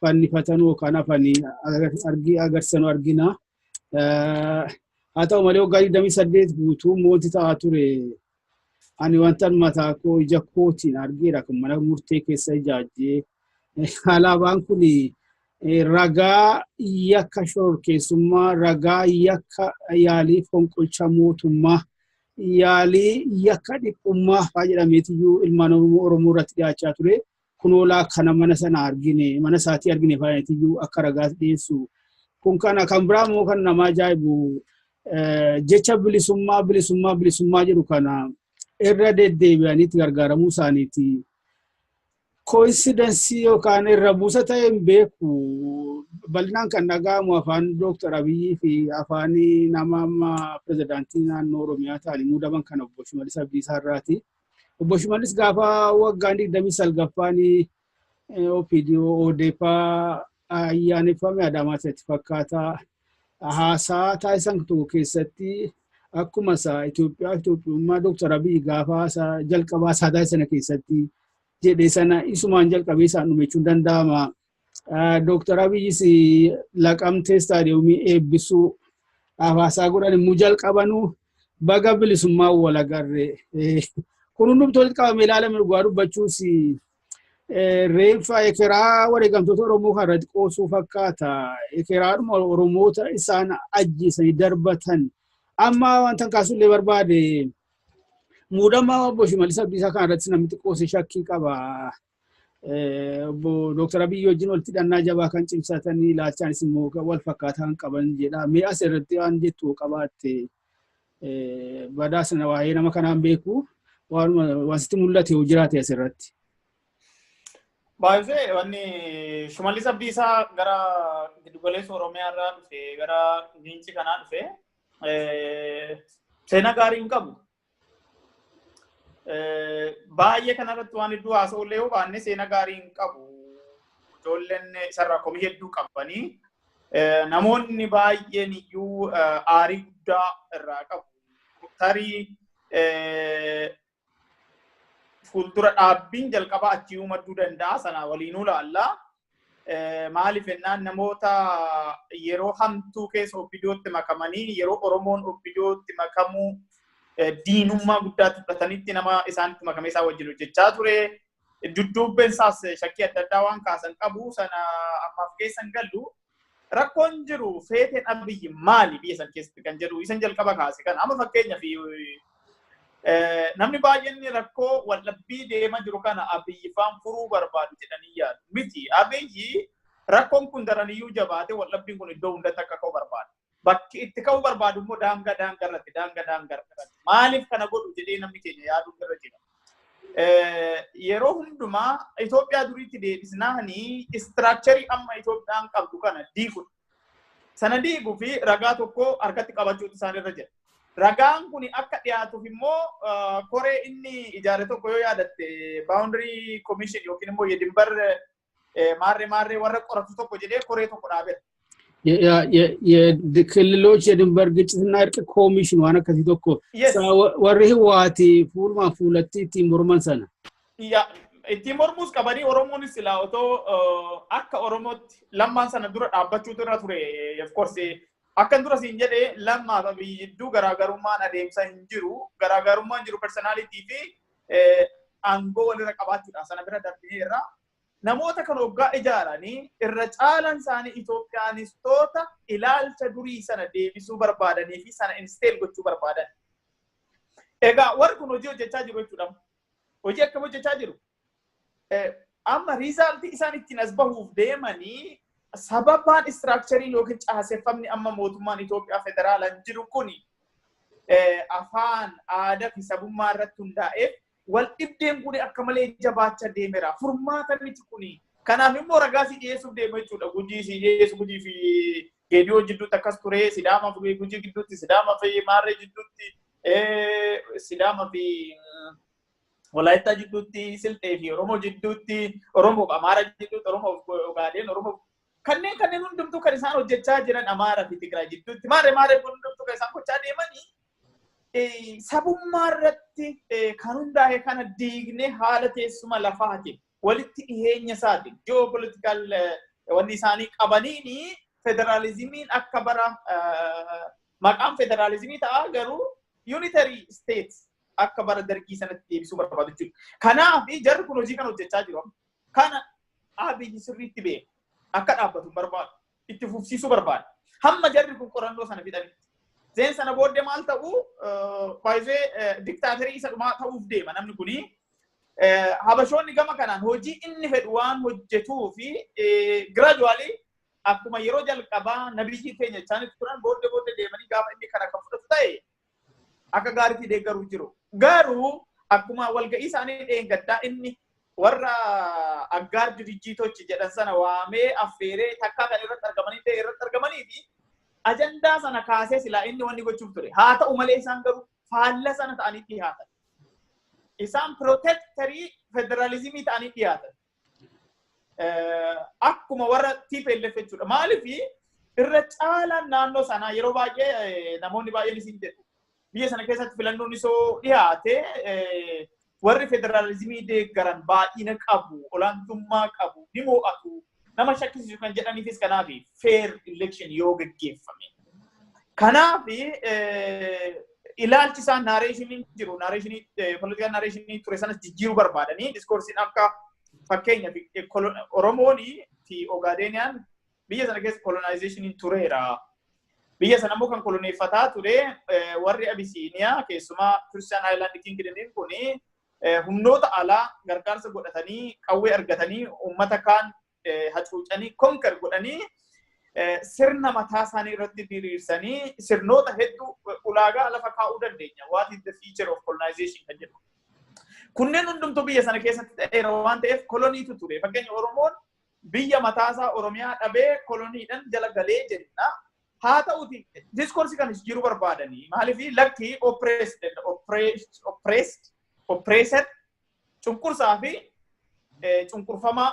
fannifatan yookaan hafanii agarsiisanuu argina. Haa ta'u malee waggaa 28 guutuu mootii ta'aa ture. Ani wanta mataa koo ija kootiin argeera, kan mana murtee keessa ijaajjee. Alaabaan kun ragaa yakka shororkeessummaa, ragaa yakka yaalii fonqolcha mootummaa, yaalii yakka dhiphummaa fa'aa jedhameetiyyuu ilmaan Oromoo irratti dhiyaachaa ture. Kunoolaa kana mana sana argine, mana isaatii argine fa'aa akka ragaa dhiyeessu. Kun kana kan biraa immoo kan nama ajaa'ibu jecha bilisummaa, bilisummaa, bilisummaa jedhu kana irra deddeebi'anii itti gargaaramuu isaaniiti. Coincidence yookaan irra buusa ta'e hin beeku. Bal'inaan kan dhaga'amu afaan Dooktar Abiyyii fi afaan nama amma pirezidaantii naannoo Oromiyaa ta'anii muudaman kan obbo Shimallis Abdiisaa irraati. Obbo Shimallis gaafa waggaan 29ffaan OPDO ODP ayyaaneffame Adaamaa ta'etti fakkaata. Haasaa taasisan tokko keessatti akkuma isaa Itoophiyaa, Itoophiyummaa Dooktar Abiyyi gaafa haasaa jalqabaa isaa taasisan keessatti jedhe sana isumaan jalqabee isaan dhumechuun danda'ama. Dooktar Abiyyis Laqamtee istaadiyoomii eebbisuu haasaa godhan immoo jalqabanuu baga bilisummaa wal agarre. Kun hundumtuu walitti qabamee ilaalame, dhugaa dubbachuus reeffa ekeraa wareegamtoota Oromoo kan irratti qoosuu fakkaata. Ekeraadhuma Oromoota isaan ajjeesanii darbatan. Amma wanta kaasullee barbaade, muudama obbo Shimallis Abdiisaa kan irratti namni xiqqoosee shakkii qaba. Obbo Dooktar Abiyyi wajjin walitti hidhannaa jabaa kan cimsatanii, ilaalchaanis immoo wal fakkaataa kan qaban jedha. Mee as irratti waan jettu qabaatte, badaa sana waa'ee nama kanaan beeku, waan sitti mul'ate yoo jiraate asirratti. Baay'ee wanni Shimallis Abdiisaa gara giddugaleessa Oromiyaa irraa dhufe, gara Gincii kanaa dhufe, seenaa gaarii hin qabu. Baay'ee kanarratti waan hedduu haasa'ullee yoo baanne, seenaa gaarii hin qabu. Ijoolleen isarraa komii hedduu qabanii, namoonni baay'een iyyuu aarii guddaa irraa qabu. Tarii fuula isaa duratti Fuuldura dhaabbiin jalqabaa achii madduu danda'a, sana waliinuu laalla. Maaliif jennaan, namoota yeroo hamtuu keessa OPDOtti makamanii, yeroo Oromoon OPDOtti makamuu diinummaa guddaatti fudhatanitti nama isaanitti makamee isaa wajjin hojjechaa ture. Dudduubbeen isaas shakkii adda addaa waan kaasan qabu, sana ammaaf keessa hin gallu. Rakkoon jiru feeteen Abiyyi maali biyya san keessatti kan jedhu isan jalqaba kaase kan amma fakkeenyaaf namni baay'een rakkoo waldhabbii deemaa jiru kana Abiyyi faan furuu barbaadu jedhanii yaadu. Miti, Abiyyi rakkoon kun daraniyyuu jabaate waldhabbiin kun iddoo hundatti akka ka'u barbaada. Bakki itti ka'uu barbaadu immoo daangaa daangaa irratti, daangaa daangaa irratti. Maaliif kana godhu jedhee namni keenya yaaduu irra jira. Yeroo hundumaa Itoophiyaa duriitti deebisnaanii structure amma Itoophiyaan qabdu kana diigudha. Sana diiguu fi ragaa tokko harkatti qabachuutu isaan irra jira. Ragaan kun akka dhiyaatuuf immoo koree inni ijaare tokko yoo yaadatte, boundary commission yookiin immoo የድንበር maarree maarree warra qoratu tokko jedhee koree tokko dhaabeera. የክልሎች የድንበር ግጭትና እርቅ ኮሚሽን waan akkasii tokko warri Hiwaati fuulumaan fuulatti ittiin morman sana. Ittiin mormuus qabanii, Oromoonis silaa otoo akka Oromootti Lammaan sana dura dhaabbachuutu irra ture. Of course, akkan dura siin jedhee, Lammaa fi Abiyyi jidduu garaagarummaan adeemsa hin jiru. Garaagarummaan jiru personality fi aangoo walirra qabaachuudha. Sana bira darbinee irra namoota kan hoggaa ijaaranii irra caalan isaanii Itoophiyaanistoota ilaalcha durii sana deebisuu barbaadanii fi sana install gochuu barbaadan. Egaa warri kun hojii hojjechaa jiru jechuudha. Hojii akkam hojjechaa jiru? Amma result isaan ittiin as bahuuf deemanii sababaan structureiin yookiin caaseffamni amma mootummaan Itoophiyaa federaalaan jiru kuni afaan, aadaa fi sabummaa irratti hundaa'eef wal dhibdeen kuni akka malee jabaachaa deemeera. Furmaata miti kuni. Kanaaf immoo ragaa si dhiyeessuuf deema jechuudha. Gujii si dhiyeessu, Gujii fi Geediyoo jidduutti akkas ture, Sidaamaa fi Gujii gidduutti, Sidaamaa fi Maarree jidduutti, Sidaamaa fi Walaayittaa jidduutti, Silxee fi Oromoo jidduutti, Oromoo fi Amaara jidduutti, Oromoo fi Ogaadeen, Oromoo kanneen hundumtuu kan isaan hojjechaa jiran Amaaraa fi Tigraay jidduutti, maarree maarree kun hundumtuu kan isaan gochaa deemanii sabummaa irratti kan hundaa'e kana diignee haala teessuma lafaatiin, walitti dhiheenya isaatiin, geopolitical wanni isaanii qabaniini federaalizimiin akka bara maqaan federaalizimii ta'a, garuu unitary state akka bara Dargii sanatti deebisuu barbaadu jechuudha. Kanaaf jarri kun hojii kana hojjechaa jiru. Kana Abiyyi sirriitti beeka. Akka dhaabbatu barbaadu. Itti fufsiisuu barbaada. Hamma jarri kun qorannoo sana fixanitti. Then sana booddee maal ta'u? Baay'ee diktaatarii isa dhumaa ta'uuf deema namni kuni. Habashoonni gama kanaan hojii inni fedhu waan hojjetuu fi gradually akkuma yeroo jalqabaa nabiyyi keenya isaanitti turan, booddee booddee deemanii gaafa inni kana kan fudhatu ta'e akka gaariitti deeggaruu jiru. Garuu akkuma walga'ii isaanii dheengaddaa inni warra አጋር ድርጅቶች jedhan sana waamee affeeree takkaa kan irratti argamanii ta'e irratti argamanii fi ajandaa sana kaasee silaa inni wanni gochuuf ture. Haa ta'u malee isaan garuu faalla sana ta'anii dhiyaatan. Isaan protectorii federaalizimii ta'anii dhiyaatan. Akkuma warra TPLF jechuudha. Maaliif irra caalaan naannoo sanaa yeroo baay'ee namoonni baay'een isin jedhu, biyya sana keessatti filannoon isoo dhiyaate warri federaalizimii deeggaran baay'ina qabu, olaantummaa qabu, ni mo'atu. Nama shakkisiisu kan jedhaniifis kanaaf, fair election yoo geggeeffame. Kanaaf ilaalchi isaan narrationiin jiru, narrationii political narrationii ture sanas jijjiiruu barbaadanii discourseiin akka fakkeenyaaf Oromoonii fi Ogaadeniyaan biyya sana keessa colonizationiin tureera. Biyya sana immoo kan koloneeffataa ture warri Abisiiniyaa, keessumaa Christian Highland Kingdomiin kuni humnoota alaa gargaarsa godhatanii, qawwee argatanii, uummata kaan hacuucanii, conquer godhanii, sirna mataa isaanii irratti diriirsanii sirnoota hedduu ulaagaa lafa kaa'uu dandeenya. What is the feature of colonization kan jedhu. Kunneen hundumtuu biyya sana keessatti ta'eera waan ta'eef koloniitu ture. Fakkeenya Oromoon biyya mataasaa Oromiyaa dhabee koloniidhaan jala galee jenna. Haa ta'uti discourse kan jijjiiruu barbaadanii maaliif lakki oppressed, oppressed, oppressed, cunqursaa fi cunqurfamaa,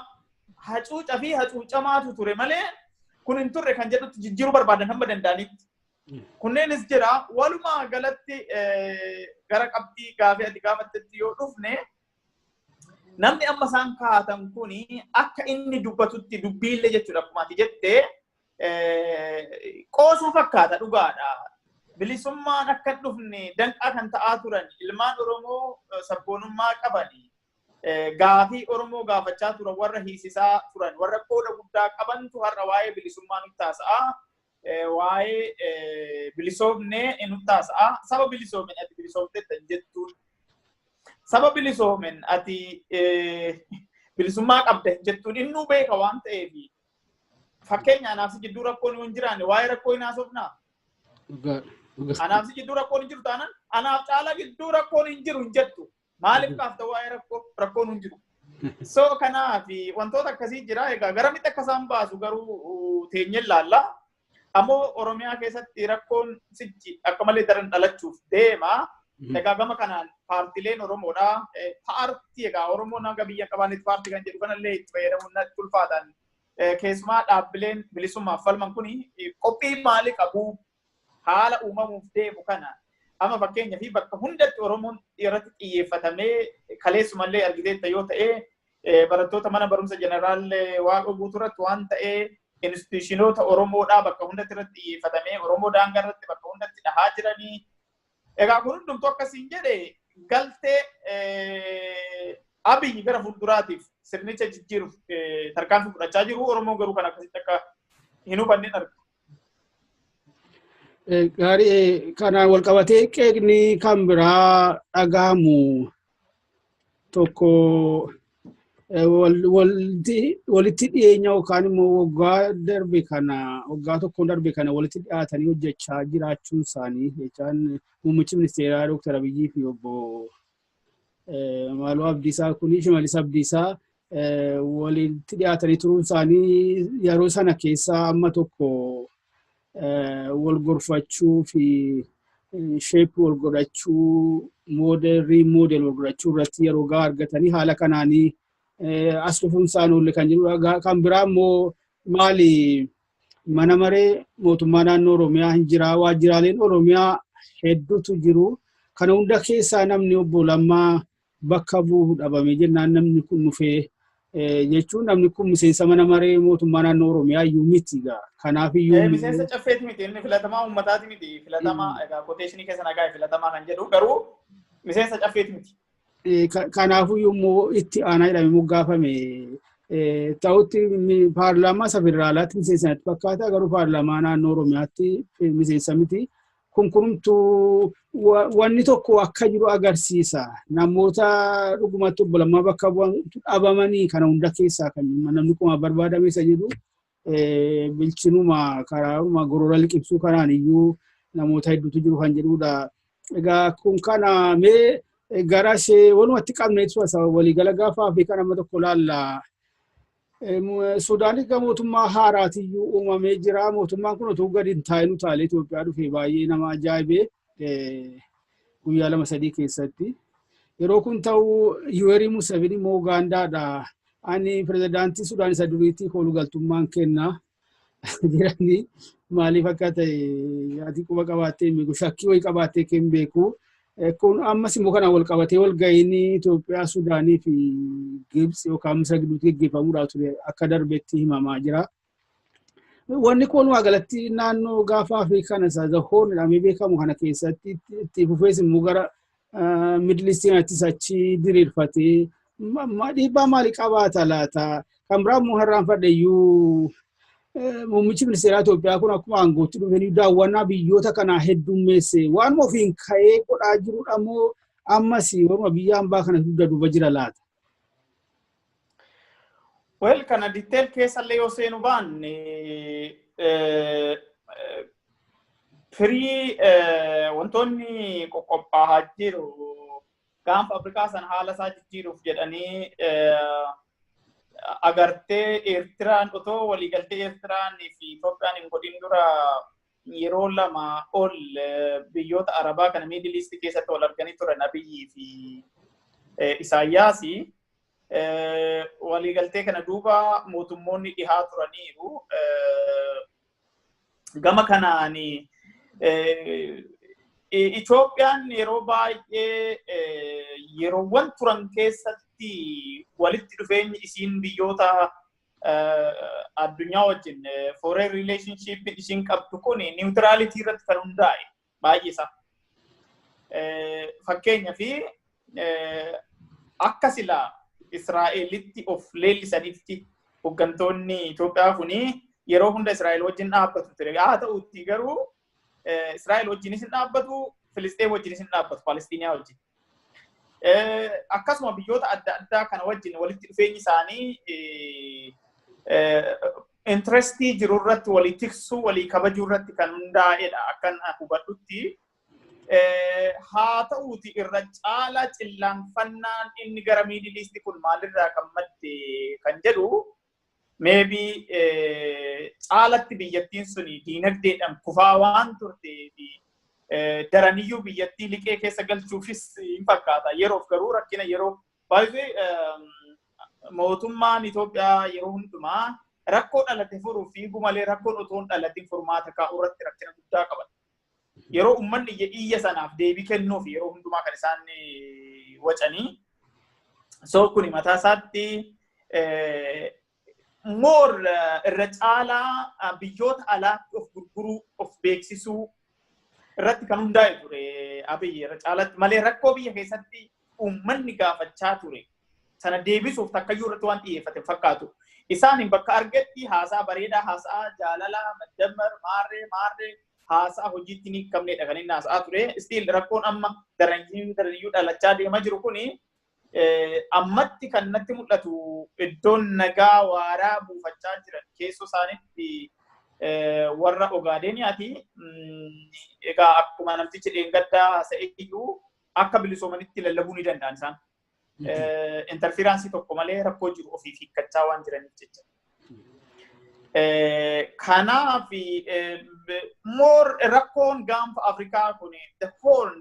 hacuuca fi hacuucamaatu ture malee kun hin turre kan jedhutti jijjiiruu barbaadan hamma danda'anitti. Kunneenis jira. Walumaa galatti gara qabxii gaafii ati gaafattetti yoo dhufne Namni amma isaan kaa'atan kuni akka inni dubbatutti dubbiillee jechuudha, akkuma ati jettee qoosa fakkaata, dhugaadha. Bilisummaan akka hin dhufne danqaa kan ta'aa turan ilmaan Oromoo sabboonummaa qabani. Gaafii Oromoo gaafachaa turan, warra hiisisaa turan, warra qooda guddaa qabantu har'a waa'ee bilisummaa nutti haasa'a. Waa'ee bilisoomnee nutti haasa'a. Saba bilisoomen ati bilisoomteetta hin jettuun. Saba bilisoomen ati bilisummaa qabda hin jettuun, innuu beeka waan ta'eef. Fakkeenya, anaaf si jidduu rakkoon yoo hin jiraanne waa'ee rakkoo hin haasofnaa? Anaaf si jidduu rakkoon hin jiru taanaan, anaaf Caalaa gidduu rakkoon hin jiru hin jettu. Maaliif kaafta waa'ee rakkoo? Rakkoon hin jiru. So kanaaf wantoota akkasii jira. Egaa garamitti akka isaan baasu garuu teenyeen laalla. Ammoo Oromiyaa keessatti rakkoon sichi akka malee daran dhalachuuf deema. Egaa gama kanaan paartileen Oromoodha. Paartii egaa Oromoon hanga biyya qabaanitti paartii kan jedhu kanallee itti fayyadamuun natti ulfaatan. Keessumaa dhaabbileen bilisummaaf falman kuni qophii maalii qabu haala uumamuuf deemu kana? Amma fakkeenya fi bakka hundatti Oromoon irratti xiyyeeffatamee, kaleessumallee argiteetta yoo ta'e, barattoota mana barumsa Jeneraal Waaqoo Guutuu irratti waan ta'ee, institutionoota Oromoodhaa bakka hundatti irratti xiyyeeffatamee, Oromoo daangaa irratti bakka hundatti dhahaa jiranii. Egaa kun hundumtuu akkasiin jedhe galtee Abiyyi gara fuulduraatiif sirnicha jijjiiruuf tarkaanfii fudhachaa jiru. Oromoon garuu kan akkasitti akka hin hubanneen arga. Gaarii, kanaan wal qabatee qeeqni kan biraa dhagahamu tokko walitti dhiyeenya yookaan immoo waggaa darbe kana, waggaa tokkoon darbe kana walitti dhiyaatanii hojjechaa jiraachuun isaanii, jechaan muummichi ministeeraa Dr. Abiyyii fi obbo Maaloo Abdiisaa kuni, Shimallis Abdiisaa, walitti dhiyaatanii turuun isaanii yeroo sana keessa amma tokko wal gorfachuu fi shape wal godhachuu, model, remodel wal godhachuu irratti yeroo gahaa argatanii haala kanaanii as dhufuun isaan oolle kan jedhudha. Kan biraa immoo maali, mana maree mootummaa naannoo Oromiyaa hin jira, waajjiraaleen Oromiyaa hedduutu jiru. Kana hunda keessaa namni obbo Lammaa bakka bu'u dhabame jennaan namni kun dhufee jechuun, namni kun miseensa mana maree mootummaa naannoo Oromiyaa iyyuu miti egaa. Kanaaf iyyuu. Miseensa caffeeti miti, inni filatamaa uummataati miti. Filatamaa egaa quotationii keessa nagaa filatamaa kan jedhu, garuu miseensa caffeeti miti. Kanaafuu immoo itti aanaa jedhamee moggaafame. Ta'utti paarlaamaa isa federaalaatti miseensa natti fakkaata, garuu paarlaamaa naannoo Oromiyaatti miseensa miti. Kun kunumtuu wanni tokko akka jiru agarsiisa. Namoota dhugumatti obbo Lammaa bakka bu'an dhabamanii kana hunda keessaa kan namni kuma barbaadame isa jedhu, bilchinuma karaaruma gorora liqimsuu kanaan iyyuu namoota hedduutu jiru kan jedhudha. Egaa kun kana mee gara ishee walumatti qabne waliigala gaafa Afrikaa nama tokko laalla. Sudaan egaa mootummaa haaraatiyyuu uumamee jira. Mootummaan kun utuu gadi hin taa'in utaalee Itoophiyaa dhufe, baay'ee nama ajaa'ibee, guyyaa 2-3 keessatti. Yeroo kun ta'u Yuwerii Museveni immoo Ugaandaadha. Ani pirezidaantii Sudaan isa duriitti kooluu galtummaan kenna jedhanii, maaliif akka ta'e ati quba qabaattee hin beeku, shakkii wayii qabaattee kan beeku. Kun ammas immoo kanaan wal qabatee wal ga'iin Itoophiyaa, Sudaanii fi Gibxi yookaan Misira gidduutti gaggeeffamuudhaaf ture akka darbetti himamaa jira. Wanni kun walumaa galatti naannoo gaafa Afrikaa kana isa Horn jedhamee beekamu kana keessatti itti fufees immoo gara Middle East kanattis achi diriirfatee dhiibbaa maalii qabaata laata? Kan biraa immoo har'aan iyyuu muummichi ministeeraa Itoophiyaa kun akkuma aangootti dhufanii daawwannaa biyyoota kanaa heddummeesse, waan ofiin ka'ee godhaa jirudha moo ammas waruma biyya hambaa kana dugda duuba jira laata? Well, kana detail keessallee yoo seenu baanne, firii wantoonni qoqqophaa'aa jiru gaanfa Afrikaa sana haala isaa jijjiiruuf jedhanii agartee, Eertiraan otoo waliigaltee Eertiraan fi Itoophiyaan hin godhin dura yeroo lama ol biyyoota Arabaa kana, Middle East keessatti wal arganii turan Abiyyii fi Isaayyaasi. Waliigaltee kana duuba mootummoonni dhihaa turaniiru. Gama kanaan Itoophiyaan yeroo baay'ee yeroowwan turan keessatti Biyyatti walitti dhufeenyi isiin biyyoota addunyaa wajjin foreign relationship isiin qabdu kun neutrality irratti kan hundaa'e baay'ee isaa. Fakkeenya fi akka silaa Israa'elitti of leellisanitti hooggantoonni Itoophiyaa kuni yeroo hunda Israa'el wajjin dhaabbatu ture. Haa ta'utti garuu Israa'el wajjinis hin dhaabbatu, Filisxeen wajjinis hin dhaabbatu, Palestiniyaa wajjin. Akkasuma biyyoota adda addaa kana wajjin walitti dhufeenyi isaanii interestii jiru irratti walii tiksuu, walii kabajuu irratti kan hundaa'edha akkan hubadhutti. Haa ta'uuti, irra caalaa cillaanfannaan inni gara Middle East kun maalirraa kan madde kan jedhu, maybe caalatti biyyattiin suni diinagdeedhaan kufaa waan turteef daraniyyuu biyyattii liqee keessa galchuufis hin fakkaata. Yeroof garuu rakkina yeroo baay'ee mootummaan Itoophiyaa yeroo hundumaa rakkoo dhalate furuuf fiigu malee rakkoon otoo hin dhalatin furmaata kaa'uu irratti rakkina guddaa qaban. Yeroo uummanni iyya sanaaf deebii kennuuf yeroo hundumaa kan isaan wacanii. So kuni mataa isaatti more irra caalaa biyyoota alaatti of gurguruu, of beeksisuu irratti kan hundaa'e ture Abiyyi irra caalatti malee rakkoo biyya keessatti uummanni gaafachaa ture sana deebisuuf takkayyuu irratti waan xiyyeeffate fakkaatu. Isaan bakka argetti haasaa bareedaa, haasaa jaalalaa, መደመር, maarree maarree, haasaa hojiitti ni hiikamnedha kan inni haasa'aa ture. Still rakkoon amma daraniyyuu dhalachaa deemaa jiru kuni ammatti kan natti mul'atu iddoon nagaa waaraa buufachaa jiran keessoo isaaniitti warra Ogaadeeniyaati. Egaa akkuma namtichi dheengaddaa haasa'e iyyuu akka bilisoomanitti lallabuu ni danda'an isaan. Interference tokko malee rakkoo jiru ofiif hiikkachaa waan jiraniif jecha. Kanaaf more rakkoon Gaanfa Afrikaa kun, the Horn,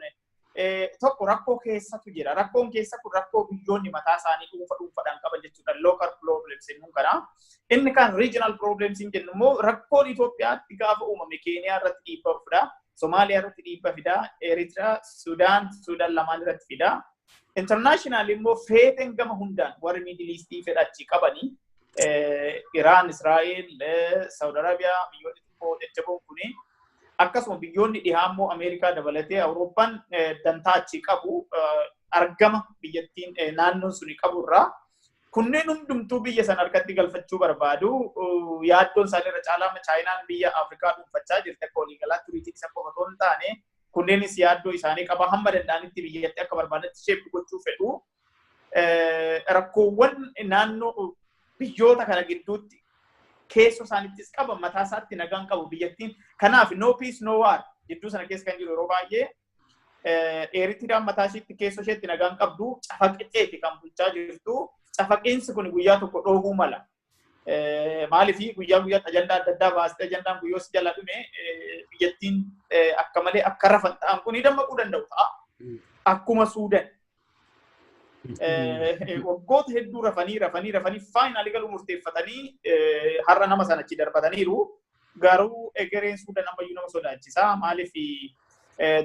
tokko rakkoo keessatu jira. Rakkoon keessa kun rakkoo biyyoonni mataa isaanii dhuunfa dhuunfaadhaan qaban jechuudha. Local problems jennuun kana. Inni kan regional problems hin jennu immoo rakkoon Itoophiyaatti gaafa uumame Keeniyaa irratti dhiibbaa fida. Somaaliyaa irratti dhiibbaa fida. Eritrea, Sudaan, Sudaan lamaan irratti fida. International immoo feeteen gama hundaan warri Middle East fedha achii qabanii Iraan, Israa'el, Saudi Arabiyaa, biyyoonni xiqqoo jajjaboon kuni, akkasuma biyyoonni dhihaa immoo Ameerikaa dabalatee Awurooppaan dantaa achii qabu, argama biyyattiin naannoon suni qabu irraa kunneen hundumtuu biyya sana harkatti galfachuu barbaadu. Yaaddoon isaanii irra caalaa Chaayinaan biyya Afrikaa dhuunfachaa jirti akka waliigalaatti, turiitii isa qofa otoo hin taane. Kunneenis yaaddoo isaanii qaba, hamma danda'anitti biyyatti akka barbaadanitti shape gochuu fedhu. Rakkoowwan naannoo biyyoota kana gidduutti keessoo isaaniittis qaban mataa isaatti nagaan qabu biyyattiin. Kanaaf no peace, no war jidduu sana keessa kan jiru yeroo baay'ee Eritiriyaan mataa isheetti keessoo isheetti nagaan qabdu, cafaqixeeti kan bulchaa jirtu. Cafaqiinsi kun guyyaa tokko dhoobuu mala. Maaliif guyyaa guyyaatti ajandaa adda addaa baastee ajandaan guyyoo si jala dhume biyyattiin akka malee akka rafan ta'an kun dammaquu danda'u ta'a. Akkuma Suudan. Waggoota hedduu rafanii rafanii rafanii finally galuu murteeffatanii har'a nama sana achi darbataniiru. Garuu egereen Suudan ammayyuu nama sodaachisa. Maaliif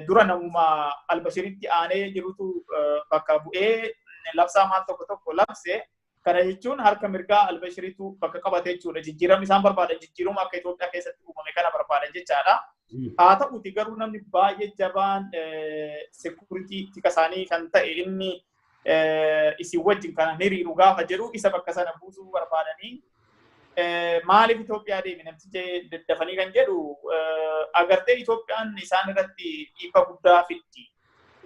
dura namuma Albashiritti aanee jirutu bakka bu'ee labsaa maal tokko tokko labse. Kana jechuun harka mirgaa Albashiritu bakka qabate jechuudha. Jijjiiramni isaan barbaadan jijjiirama akka Itoophiyaa keessatti uumame kana barbaadan jechaadha. Haa ta'uti garuu namni baay'ee jabaan security tika isaanii kan ta'e inni isin wajjin kana hiriiru gaafa jedhu isa bakka sana buusuu barbaadanii. Maaliif Itoophiyaa deeme namtichi daddafanii kan jedhu, agartee Itoophiyaan isaan irratti dhiibba guddaa fiddi.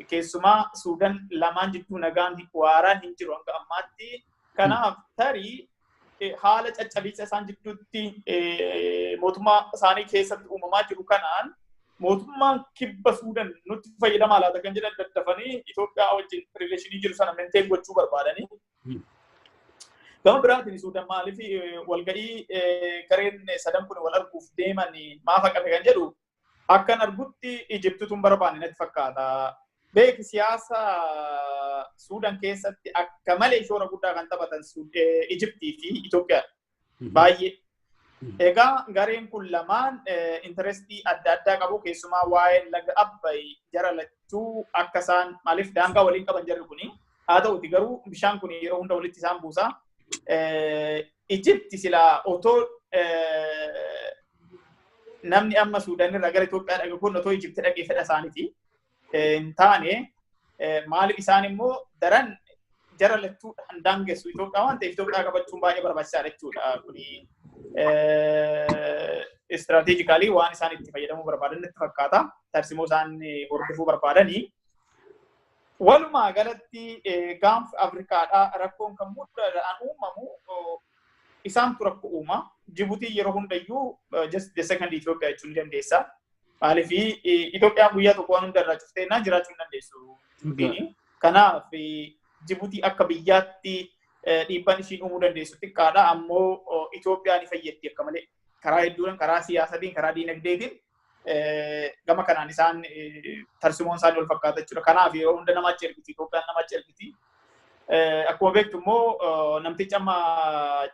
Keessumaa Suudaan lamaan jidduu nagaan waaraan hin jiru hanga ammaatti. Kanaaf tarii haala caccabiinsa isaan jidduutti mootummaa isaanii keessatti uumamaa jiru kanaan mootummaan Kibba Suudaan nutti fayyadamaa laata kan jedhan daddafanii Itoophiyaa wajjin relation jiru sana maintain gochuu barbaadanii. Gama biraatiin Suudaan maaliif walga'ii gareen sadan kun wal arguuf deeman maaf haqame kan jedhu, akkan argutti Ijiptitu hin barbaanne natti fakkaata. Beeki, siyaasa Suudaan keessatti akka malee shoora guddaa kan taphatan Ijiptii fi Itoophiyaa baay'ee. Egaa gareen kun lamaan interestii adda addaa qabu. Keessumaa waa'ee laga Abbay jara lachuu akka isaan maaliif daangaa waliin qaban jarri kuni Haa ta'uti garuu bishaan kun yeroo hunda walitti isaan buusa. Ijipti silaa otoo namni amma Suudaan irraa gara Itoophiyaa dhaqe kun otoo Ijipti dhaqee fedha isaaniiti. Hin taane. Maaliif? Isaan immoo daran jara lachuu kan daangessu Itoophiyaa waan ta'eef, Itoophiyaa qabachuun baay'ee barbaachisaadha jechuudha. Kuni strategically waan isaan itti fayyadamuu barbaadan natti fakkaata. Tarsimoo isaan hordofuu barbaadanii. Walumaa galatti Gaanfa Afrikaadhaa rakkoon kan mudatan uumamu isaantu rakkoo uuma. Jibuutiin yeroo hundayyuu just the second Itoophiyaa jechuu ni dandeessa. Maaliif? Itoophiyaan guyyaa tokko waan hunda irraa cuftee naan jiraachuu hin dandeessu. Kanaaf Jibuutii akka biyyaatti dhiibbaan ishiin uumuu dandeessu xiqqaadha. Ammoo Itoophiyaa ni fayyaddi akka malee. Karaa hedduudhaan, karaa siyaasatiin, karaa diinagdeetiin, gama kanaan isaan tarsimoon isaanii wal fakkaata jechuudha. Kanaaf yeroo hunda nama achi ergiti. Itoophiyaan nama achi ergiti. Akkuma beektu immoo namtichi amma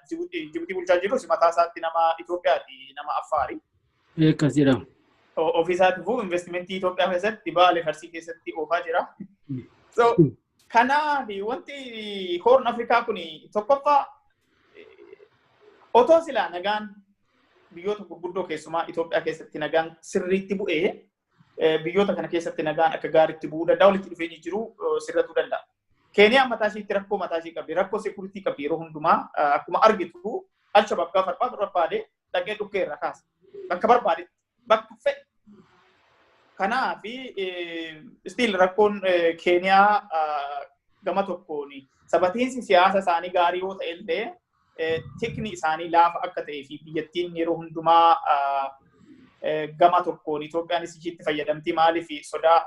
Jibuutii bulchaa jirus mataa isaatti nama Itoophiyaati, nama Affaari. Akkas jedhama. Ofii isaatiifuu investimentii Itoophiyaa keessatti Baalee Arsii keessatti oofaa jira. So kanaaf wanti Horn Afrikaa kun tokkoffaa otoo silaa nagaan biyyoota gurguddoo, keessumaa Itoophiyaa keessatti nagaan sirriitti bu'ee, biyyoota kana keessatti nagaan akka gaariitti bu'uu danda'a, walitti dhufeenyi jiru sirratuu danda'a. Keeniyaan mataa ishiitti rakkoo mataa ishii qabdi. Rakkoo security qabdi yeroo hundumaa. Akkuma argitu Alshabaab gaafa barbaade dhaqee dhukkee irraa kaasa. Bakka barbaadetti, bakka fedhe. Kanaaf still rakkoon Keeniyaa gama tokkoon sabatiinsi siyaasa isaanii gaarii yoo ta'e illee, tikni isaanii laafa akka ta'ee fi biyyattiin yeroo hundumaa gama tokkoon Itoophiyaanis ishiitti fayyadamti. Maaliif? Sodaa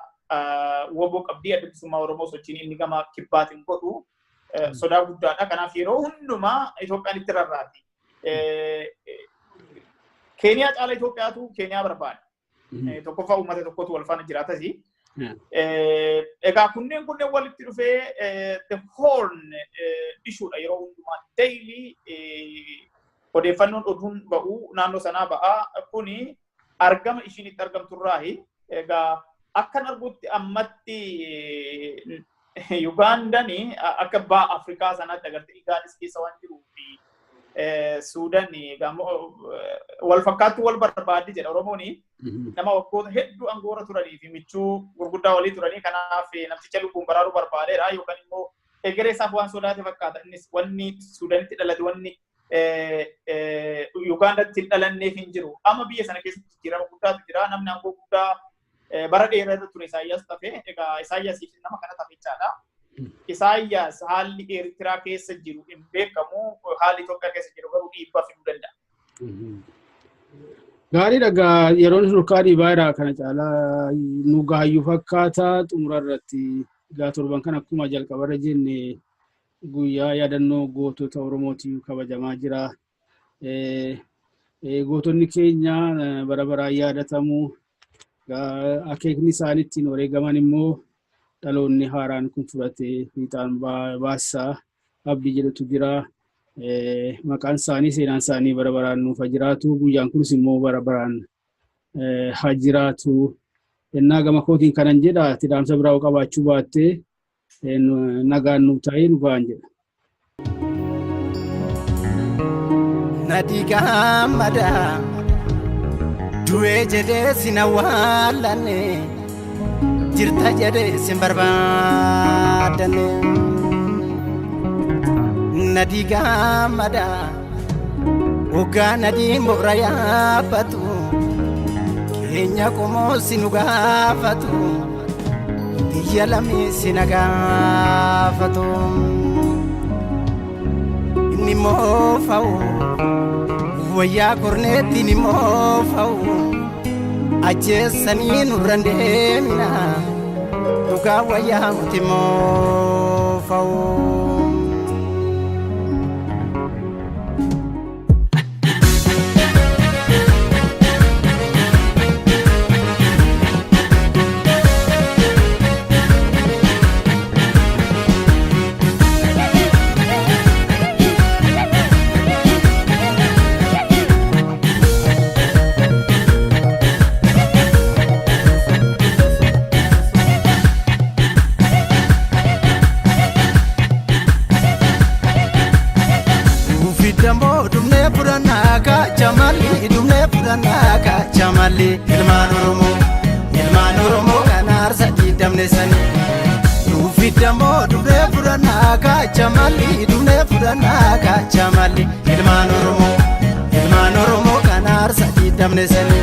WBO qabdii. Adda Bilisummaa Oromoo sochiin inni gama kibbaatiin godhu sodaa guddaadha. Kanaaf yeroo hundumaa Itoophiyaan itti rarraati. Keeniyaa caala Itoophiyaatu Keeniyaa barbaada. Tokkoffaa uummata tokkotu wal faana jiraatas. Egaa kunneen walitti dhufee the Horn issue dha. Yeroo hundumaa daily odeeffannoon oduun ba'u naannoo sanaa ba'aa. Kuni argama ishiin itti argamturraahi. Egaa akkan argutti ammatti Ugandani akka ba'a Afrikaa sanaatti agartee Igaadis keessa waan jiruu fi Suudaan wal fakkaattuu wal barbaaddi jedha Oromooni. Nama waggoota hedduu aangoorra turanii fi michuu gurguddaa walii turanii, kanaaf namticha lubbuun baraaruu barbaadeera yookaan immoo egeree isaaf waan sodaate fakkaata. Innis wanni Suudaanitti dhalate wanni Ugaandatti hin dhalanneef hin jiru. Amma biyya sana keessatti jijjiirama guddaatu jira. Namni aangoo guddaa bara dheeraa irra ture Isaayyaas tafe. Egaa Isaayyaas nama kana tafichaadha. Isaayyaas haalli Eertiraa keessa jiru hin beekamu, haalli Itoophiyaa keessa jiru garuu dhiibbaa fiduu danda'a. Gaariidha. Egaa yeroon nurkaa dhiibaa jira, kana caalaa nu gaayyuu fakkaata. Xumura irratti egaa torban kan akkuma jalqabarra jenne guyyaa yaadannoo gootota Oromootiin kabajamaa jira. Gootonni keenya bara baraan yaadatamu. Akeekni isaan ittiin wareegaman immoo dhaloonni haaraan kun fudhatee fiixaan baasisaa abdii jedhutu jira. Maqaan isaanii, seenaan isaanii bara baraan nuuf haa jiraatu. Guyyaan kunis immoo bara baraan haa jiraatu. Ennaa gama kootiin kanan jedha, ati dhaamsa biraa qabaachuu baattee nagaan nuuf ta'ee nu ba'an jedha. Nadii gammada du'ee jedhee sin awwaallanne, jirta jedhee sin barbaadanne. Nadii gammada hoggaa nadii moora yaabbatu, keenya qomoo si nu gaafatu, biyya lamii si na gaafatu. Inni moofa'u wayyaa korneetti ni moofa'u, ajjeessanii nurran deemina, dhugaa wayyaa muti moofa'u. malli dhumnee fudhannaa kaacha malli. Ilmaan Oromoo, ilmaan Oromoo kan aarsa diidamne sanii. Nuuf hiddamoo dhumnee fudhannaa kaacha malli dhumnee fudhannaa kaacha malli. Ilmaan Oromoo, ilmaan Oromoo kan aarsa diidamne sanii.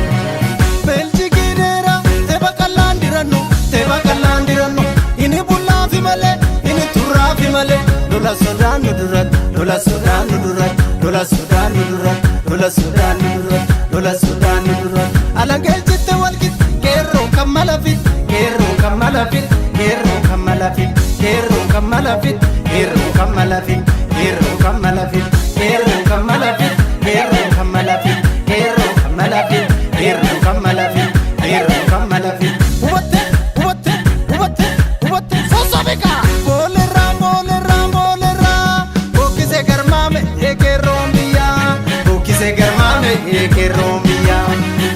Beelchikii dheeraa teepha qallaan dirannu, teepha qallaan dirannu, inni bullaafi malee, inni turraafi malee. Lola sodaannu duratti, lola sodaannu duratti, lola sodaannu duratti, lola sodaannu duratti, lola sodaannu duratti. Alangee jitte walqixa qeerroo kan mala fit, qeerroo kan mala fit, qeerroo kan mala fit, qeerroo kan mala fit, qeerroo kan mala fit, qeerroo kan mala fit, qeerroo kan mala fit, qeerroo kan mala fit, qeerroo kan mala fit, qeerroo kan mala fit, qeerroo kan mala fit. Hubatte, hubatte, hubatte, hubatte, sossobika. Boolerraa, boolerraa, boolerraa, bokkisee garmaame eekerroon biyyaa, bokkisee garmaame eekerroon biyyaa,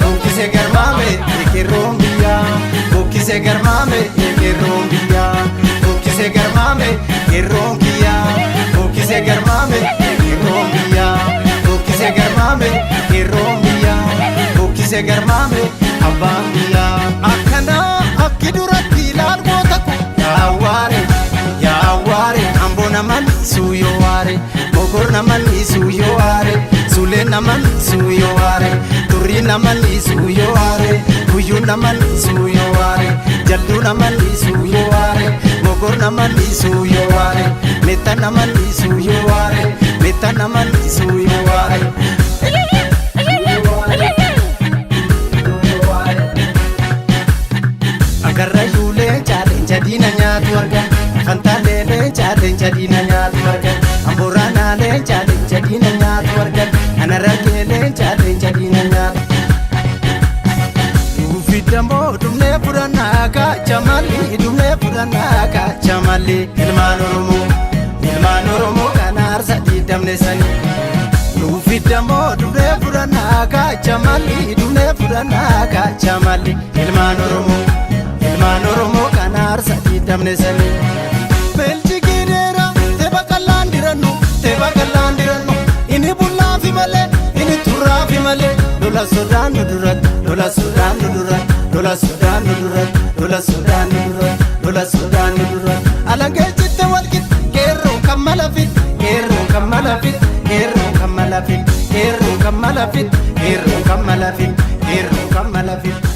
bokkisee garmaame eekerroon biyyaa, bokkisee garmaame eekerroon biyyaa, bokkisee garmaame eekerroon kiyyaa, bokkisee garmaame eekerroon biyyaa, bokkisee garmaame eekerroon biyyaa, bokkisee garmaame abbaan biyyaa. Akkanaa akki duratti ilaalgoota ko yaawwaare, yaawwaare, amboo naman suuyoo waare, mogor naman suuyoo waare, suulee naman suuyoo waare, turrii naman suuyoo waare, guyyuu naman suuyoo waare, jalduu naman suuyoo waare, mogor naman suuyoo waare, metta naman suuyoo waare, metta naman suuyoo waare. Agarrayyuu leenca, leenca diina nyaatu argan. Fantaalee leenca, leenca diina nyaatu argan. Amboraanaa leenca, leenca diina nyaatu argan. Anarrakkee leenca, leenca diina nyaatu. Nuufiddamoo dhumnee fudhannaa kaacha malli dhumnee fudhannaa kaacha malli. Ilmaan Oromoo, ilmaan Oromoo kan aarsa diidamne sanii. Nuufiddamoo dhumnee fudhannaa kaacha malli dhumnee fudhannaa kaacha malli. Ilmaan Oromoo, ilmaan Oromoo kan aarsa diidamne sanii. Beelchikii dheeraa teepha qallaan dirannu, teepha qallaan dirannu, inni bullaafi malee, inni turraafi malee. Lola sodaannu duratti, lola sodaannu duratti, lola sodaannu duratti, lola sodaannu duratti, lola sodaannu duratti. Alangee jitte walqixa qeerroo kan mala fit, qeerroo kan mala fit, qeerroo kan mala fit, qeerroo kan mala fit, qeerroo kan mala fit, qeerroo kan mala fit.